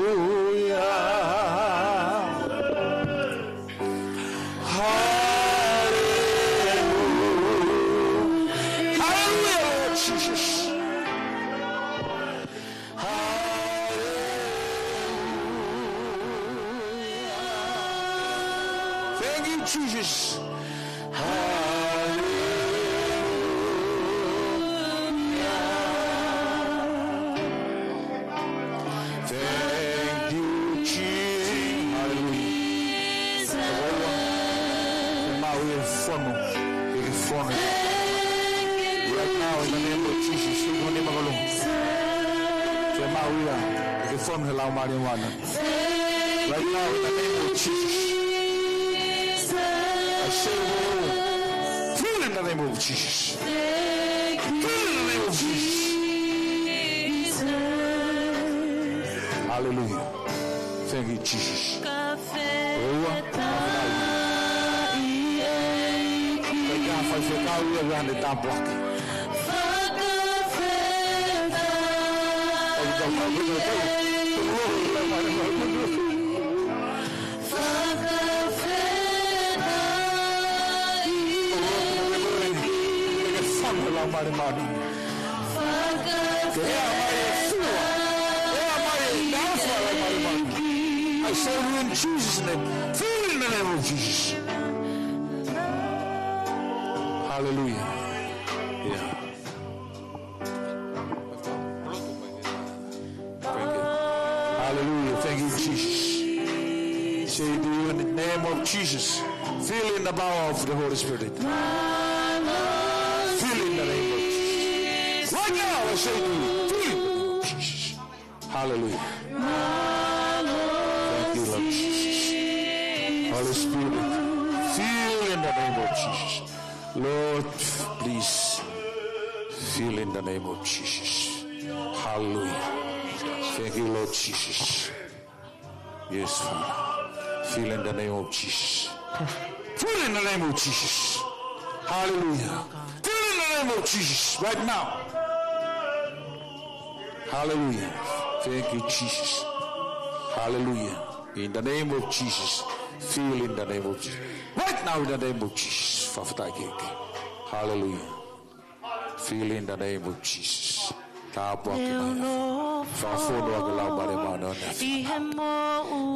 Hallelujah. Hallelujah. Hallelujah, Lord Jesus. Hallelujah. Thank you, Jesus. Hallelujah. Thank you, Jesus. Hallelujah. Maui e fono, e fono. Right now, in the name of Jesus, in the name of the Lord. Ke maʻu ia, ke fonu he Laumālie Māʻoniʻoni. Right now, in the name of Jesus. I say, Lord, fill in the name of Jesus. Fill in the name of Jesus. Hallelujah. Thank you, Jesus. Ua, ua, ua. Kae faifekau ia ʻoku ne tāpuaki. Ke ʻea mai e fua, ʻea mai e nāfa, Laumālie Māʻoniʻoni. I say in Jesus' name, fill in the name of Jesus. Hallelujah. Yeah. Thank you. Hallelujah. Thank you, Jesus. Say to you in the name of Jesus, fill in the power of the Holy Spirit. Fill in the name of Jesus. Right now, I say to you, fill in the name of Jesus. Hallelujah. Thank you, Lord Jesus. Holy Spirit, fill in the name of Jesus. Lord, please, fill in the name of Jesus. Hallelujah. Thank you, Lord Jesus. Yes, Father. Fill in the name of Jesus. Fill in the name of Jesus. Hallelujah. Fill in the name of Jesus right now. Hallelujah. Thank you, Jesus. Hallelujah. In the name of Jesus. Fill in the name of Jesus. Right now, in the name of Jesus. Fakafetaʻi ʻEiki. Hallelujah. Fill in the name of Jesus. Tāpuaki mai ʻAfiona. Fakafonu ʻa e Laumālie Māʻoniʻoni ʻAfiona.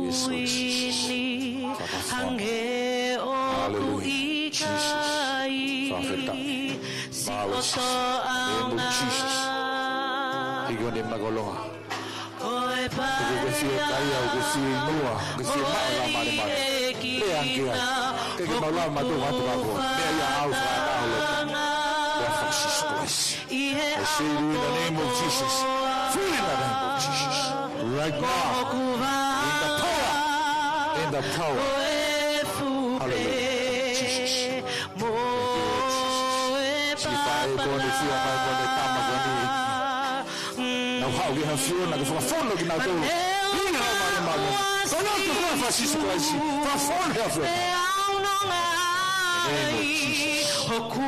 Yes, Lord Jesus. Fakafonu. Hallelujah. Jesus. Fakafetaʻi. Mālō, Jesus. Name of Jesus. Hiki honi māʻolunga. ʻOku ke fiekaia, ʻoku ke fieinua, ʻoku ke fiemaʻu Laumālie Māʻoniʻoni. Lea ange ki ai. Ke ke maʻu lava mātou atu ka ko. Meʻa ia ʻoku fakaʻatā ho loto. Huafa Jesus Christ. I say to you in the name of Jesus. Fill in the name of Jesus. Right now. In the power. In the power. Hallelujah. Jesus. Thank you, Lord Jesus. Siʻi faʻē ko eni, siʻi ʻomai ko eni, tama ko eni. Nau haʻu ki he ʻAfiona ke fakafonu kinautolu. Ina Laumālie Māʻoniʻoni. Fonu ki he huafa Jesus Christ. Fakafonu he ʻAfiona. Name of Jesus. Glory,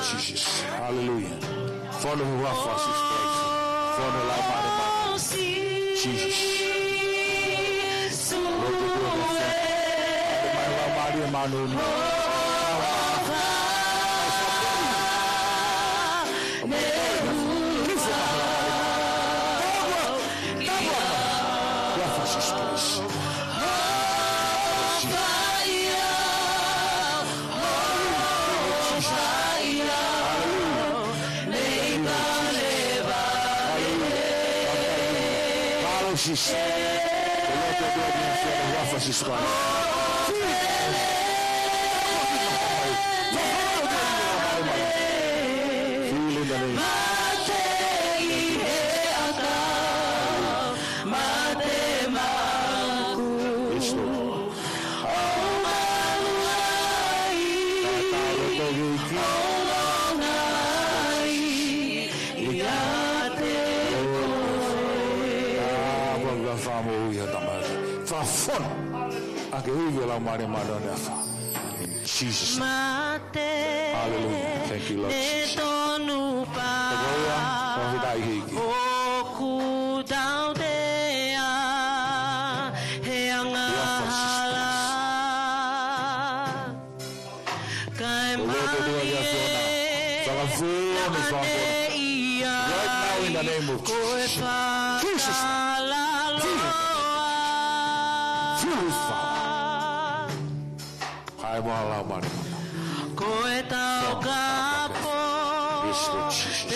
Jesus. Hallelujah. Fonu he huafa Jesus Christ. Fonu he Laumālie Māʻoniʻoni. Jesus. Lord, we do it. Fonu mai Laumālie Māʻoniʻoni. Huafa Jesus Christ. Jesus. Hallelujah. Hallelujah. Hallelujah. Mālō Jesus. Ko e loto ʻoku ʻi he huafa Jesus Christ. Fill in the name. Yes, Lord. Fakafonu ʻa e Tamai. Fakafonu ʻaki e ivi ʻo e Laumālie Māʻoniʻoni ʻAfiona. In Jesus' name. Hallelujah. Thank you, Lord Jesus. Fakafetaʻi ʻEiki. Yes, Jesus. Ko e loto ʻoku ʻi he ʻAfiona. Fakafonu, fakafonu. Right now in the name of Jesus. Jesus. Fill him. Fill his father. Hai mo Laumālie. Ko e tau kapo. Yes, Lord Jesus.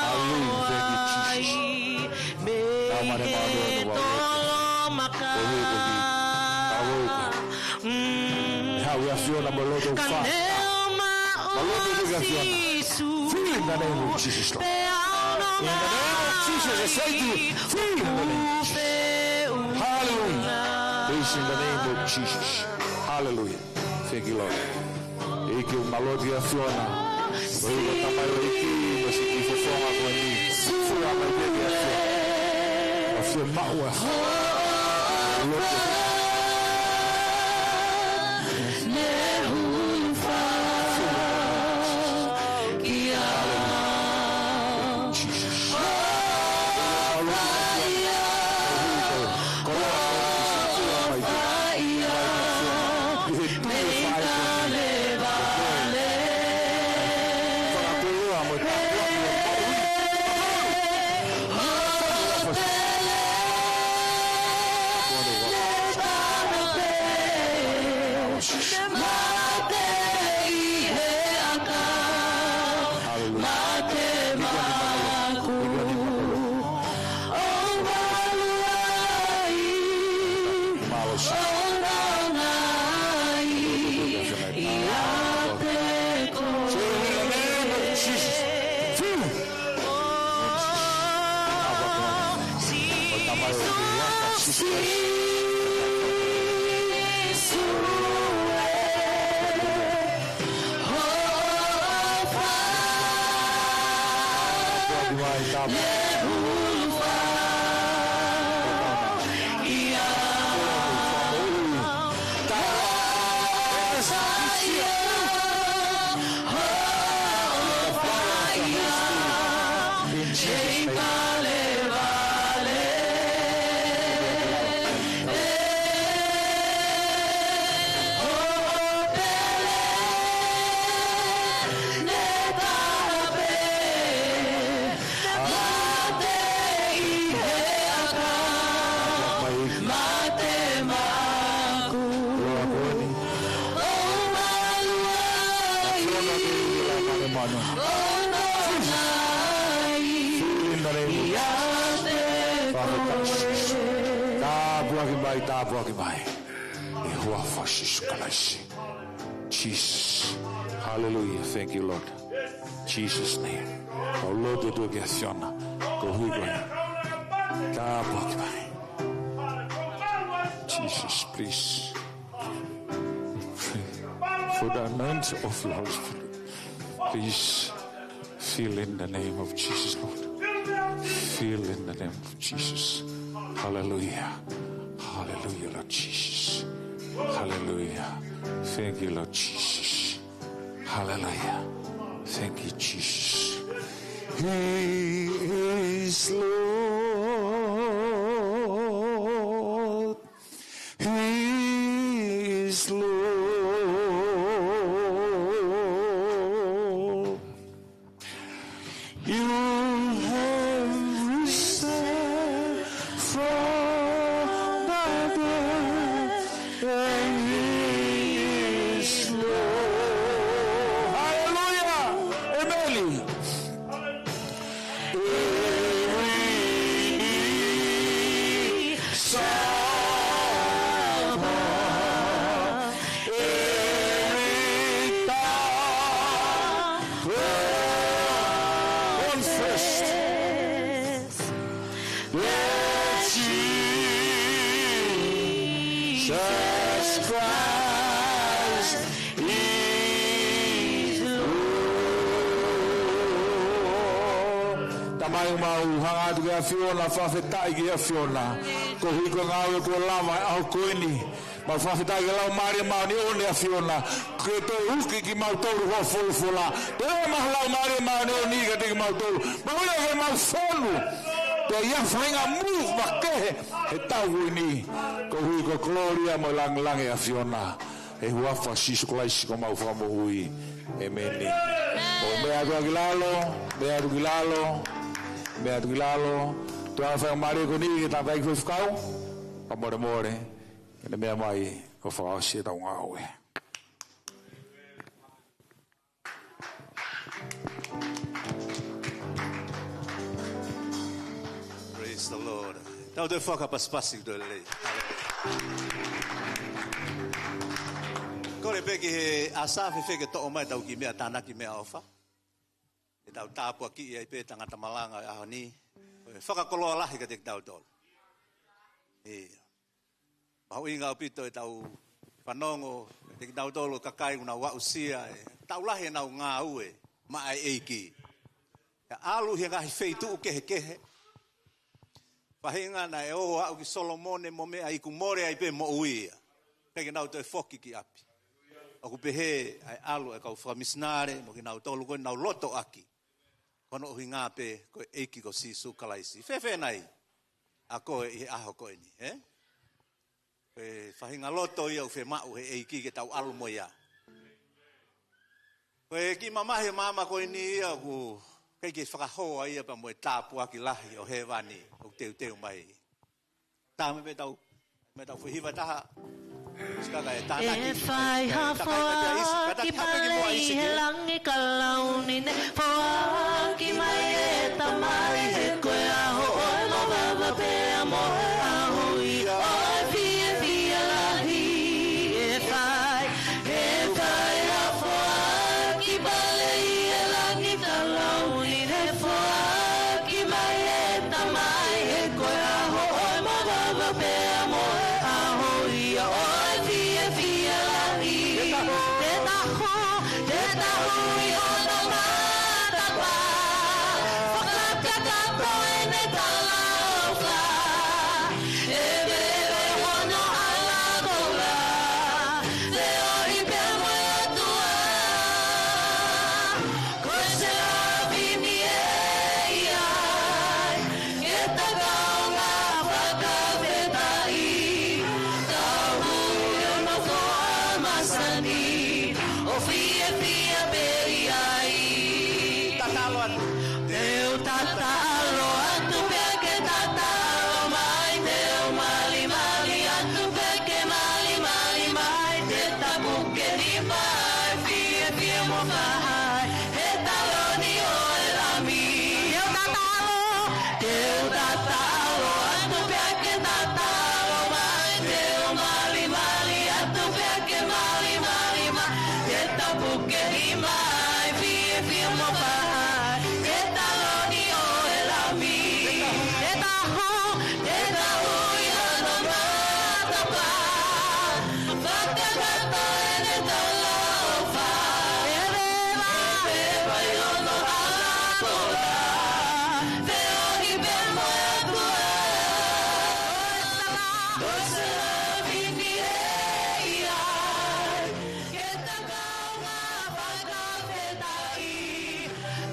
Hallelujah. Thank you, Jesus. Laumālie Māʻoniʻoni, ʻoku ʻi he tolomaka. Ko e ʻEiki. Tau ʻEiki. Mm. Haʻu e ʻAfiona mo e loto ʻoku fai. Ka ne maʻu Hallelujah. Free in the name of Jesus, Lord. In the name of Jesus, I say to you, free in the name of Jesus. Hallelujah. Praise in the name of Jesus. Hallelujah. Thank you, Lord. ʻEiki, mālō ʻEiki ʻAfiona. Ko e ʻEiki, Tamai ʻEiki, mo e siʻi fofonga ko eni. Fua mai pē ʻEiki ʻAfiona. ʻAfio maʻu ʻa. Tāpuaki mai, tāpuaki mai. ʻI he huafa ʻo Sīsū Kalaisi. Jesus. Hallelujah. Thank you, Lord. Jesus' name. Mālō ʻEiki ʻAfiona. Ko e ʻEiki. Tāpuaki mai. Jesus, please. For the anointing of the Holy Spirit. Please. Fill in the name of Jesus, Lord. Fill in the name of Jesus. Hallelujah. Hallelujah, Lord Jesus. Hallelujah. Thank you, Lord Jesus. Hallelujah. Thank you, Jesus. He is Lord. He is Lord. You have risen from the dead, and He is Lord. Hallelujah. Amen. Every knee shall bow, every tongue confess that Jesus Christ is Lord. Tamai, mau hanga atu ki he ʻAfiona, fakafetaʻi ki he ʻAfiona. Koeʻuhi ko e ngāue kuo lava he ʻaho ko eni. Mau fakafetaʻi ki he Laumālie Māʻoniʻoni ʻAfiona. Ke toe uki kimautolu ho folofola. Toe ʻomai ho Laumālie Māʻoniʻoni kiate kimautolu. Maʻu ia ke mau fonu. Toe ʻi ai ha faʻahinga move makehe he taʻu ko eni. Koeʻuhi ko e kolōlia mo e lāngilangi ʻa e ʻAfiona. ʻI he huafa ʻo Sīsū Kalaisi ko homau Fakamoʻui. ʻĒmeni. ʻO meʻa atu ki lalo, meʻa atu ki lalo, meʻa atu ki lalo. Tuʻa faingamālie ko eni ki he tangataʻeiki faifekau. Fakamolemole, ke ne meʻa mai, kuo fakaʻosi ʻetau ngāue. Praise the Lord. Tau toe fakapasipasi, toe lelei. Hallelujah. Pē ki he ʻasa fefeke toʻo mai ʻetau kiʻi meʻa tānaki meʻaʻofa. ʻEtau tāpuakiʻi ai pē tangata malanga ʻo e ʻaho ni. Ko e fakakoloa lahi kiate kitautolu. ʻIo. Mahuʻinga ʻaupito ʻetau fanongo, kiate kitautolu kakai ʻoku nau aʻusia, ʻe tau lahi ʻenau ngāue maʻa e ʻEiki. ʻE ʻalu he ngaahi feituʻu kehekehe. Faʻahinga naʻe ō ʻo aʻu ki Solomone mo meʻa iku mole ai pē moʻui ia. Pea ke nau toe foki ki ʻapi. ʻOku pehē ʻa e ʻalu ʻa e kau fakamisinale mo kinautolu ko ē naʻa nau lotoʻaki. Ko hono ʻuhinga pē ko e ʻEiki ko Sīsū Kalaisi. Fēfē nai ʻa koe ʻi he ʻaho ko eni, ē? Ko e faʻahinga loto ia ʻoku fiemaʻu he ʻEiki ke tau ʻalu mo ia. Ko e kiʻi mamahi ʻo māmani ko eni ia ʻoku ʻikai ke fakahoa ia pea mo e tāpuaki lahi ʻo hēvani ʻoku teuteu mai. Taha mai pē ʻetau, mai ʻetau fuʻu hiva ʻe taha. Sika ka e tānaki. ʻE fai ha foaki pale ʻi he langi ka launi ne foaki mai ʻe he Tamai, he ko e ʻaho ʻo e mavava pea mo e ʻaho ia ʻo e fiefia lahi. ʻE fai, ʻe fai ha foaki pale ʻi he langi ka launi ne foaki mai ʻe he Tamai, he ko e ʻaho ʻo e mavava pea mo e ʻaho ia ʻo e fiefia lahi. Te ta hū, te ta hū, te ta hū ʻi hono matapā. Fakakakato ʻene talaʻofa. ʻE veve hono ʻalakoula. Feohi pea mo e ʻOtua. Ko e selafini ʻe ʻi ai. Ke ta kaungā fakafetaʻi, tau hū ʻi hono foha masani, ʻo fiefia pē ʻi ai. Tatalo atu. Te u tatalo atu pea ke tatalo mai, te u malimali atu pea ke malimali mai, te ta puke nima ʻi he fiefia mo fakahā ʻi he taloni ʻo e Lami. Te u tatalo, te u tatalo atu pea ke tatalo mai, te u malimali atu pea ke malimali mai, te ta puke nima ʻi he fiefia mo fakahā ʻi he taloni ʻo e Lami. Te ta hū, te ta hū ʻi hono matapā. Fakakakato ʻene talaʻofa. ʻE veva, ʻe veva ʻi hono ʻalakoula. Feohi pea mo e ʻOtua. Ko e selafini ʻe ʻi ai. Ke ta kaungā fakafetaʻi.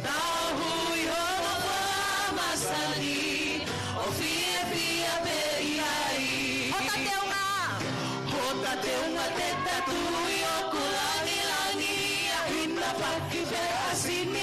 Tau hū ʻi hono foha masani, ʻo fiefia pē ʻi ai. Hota teunga. Hota teunga te ta tui ʻoku langilangiʻia ʻi he naʻa paki pē ʻa Sini.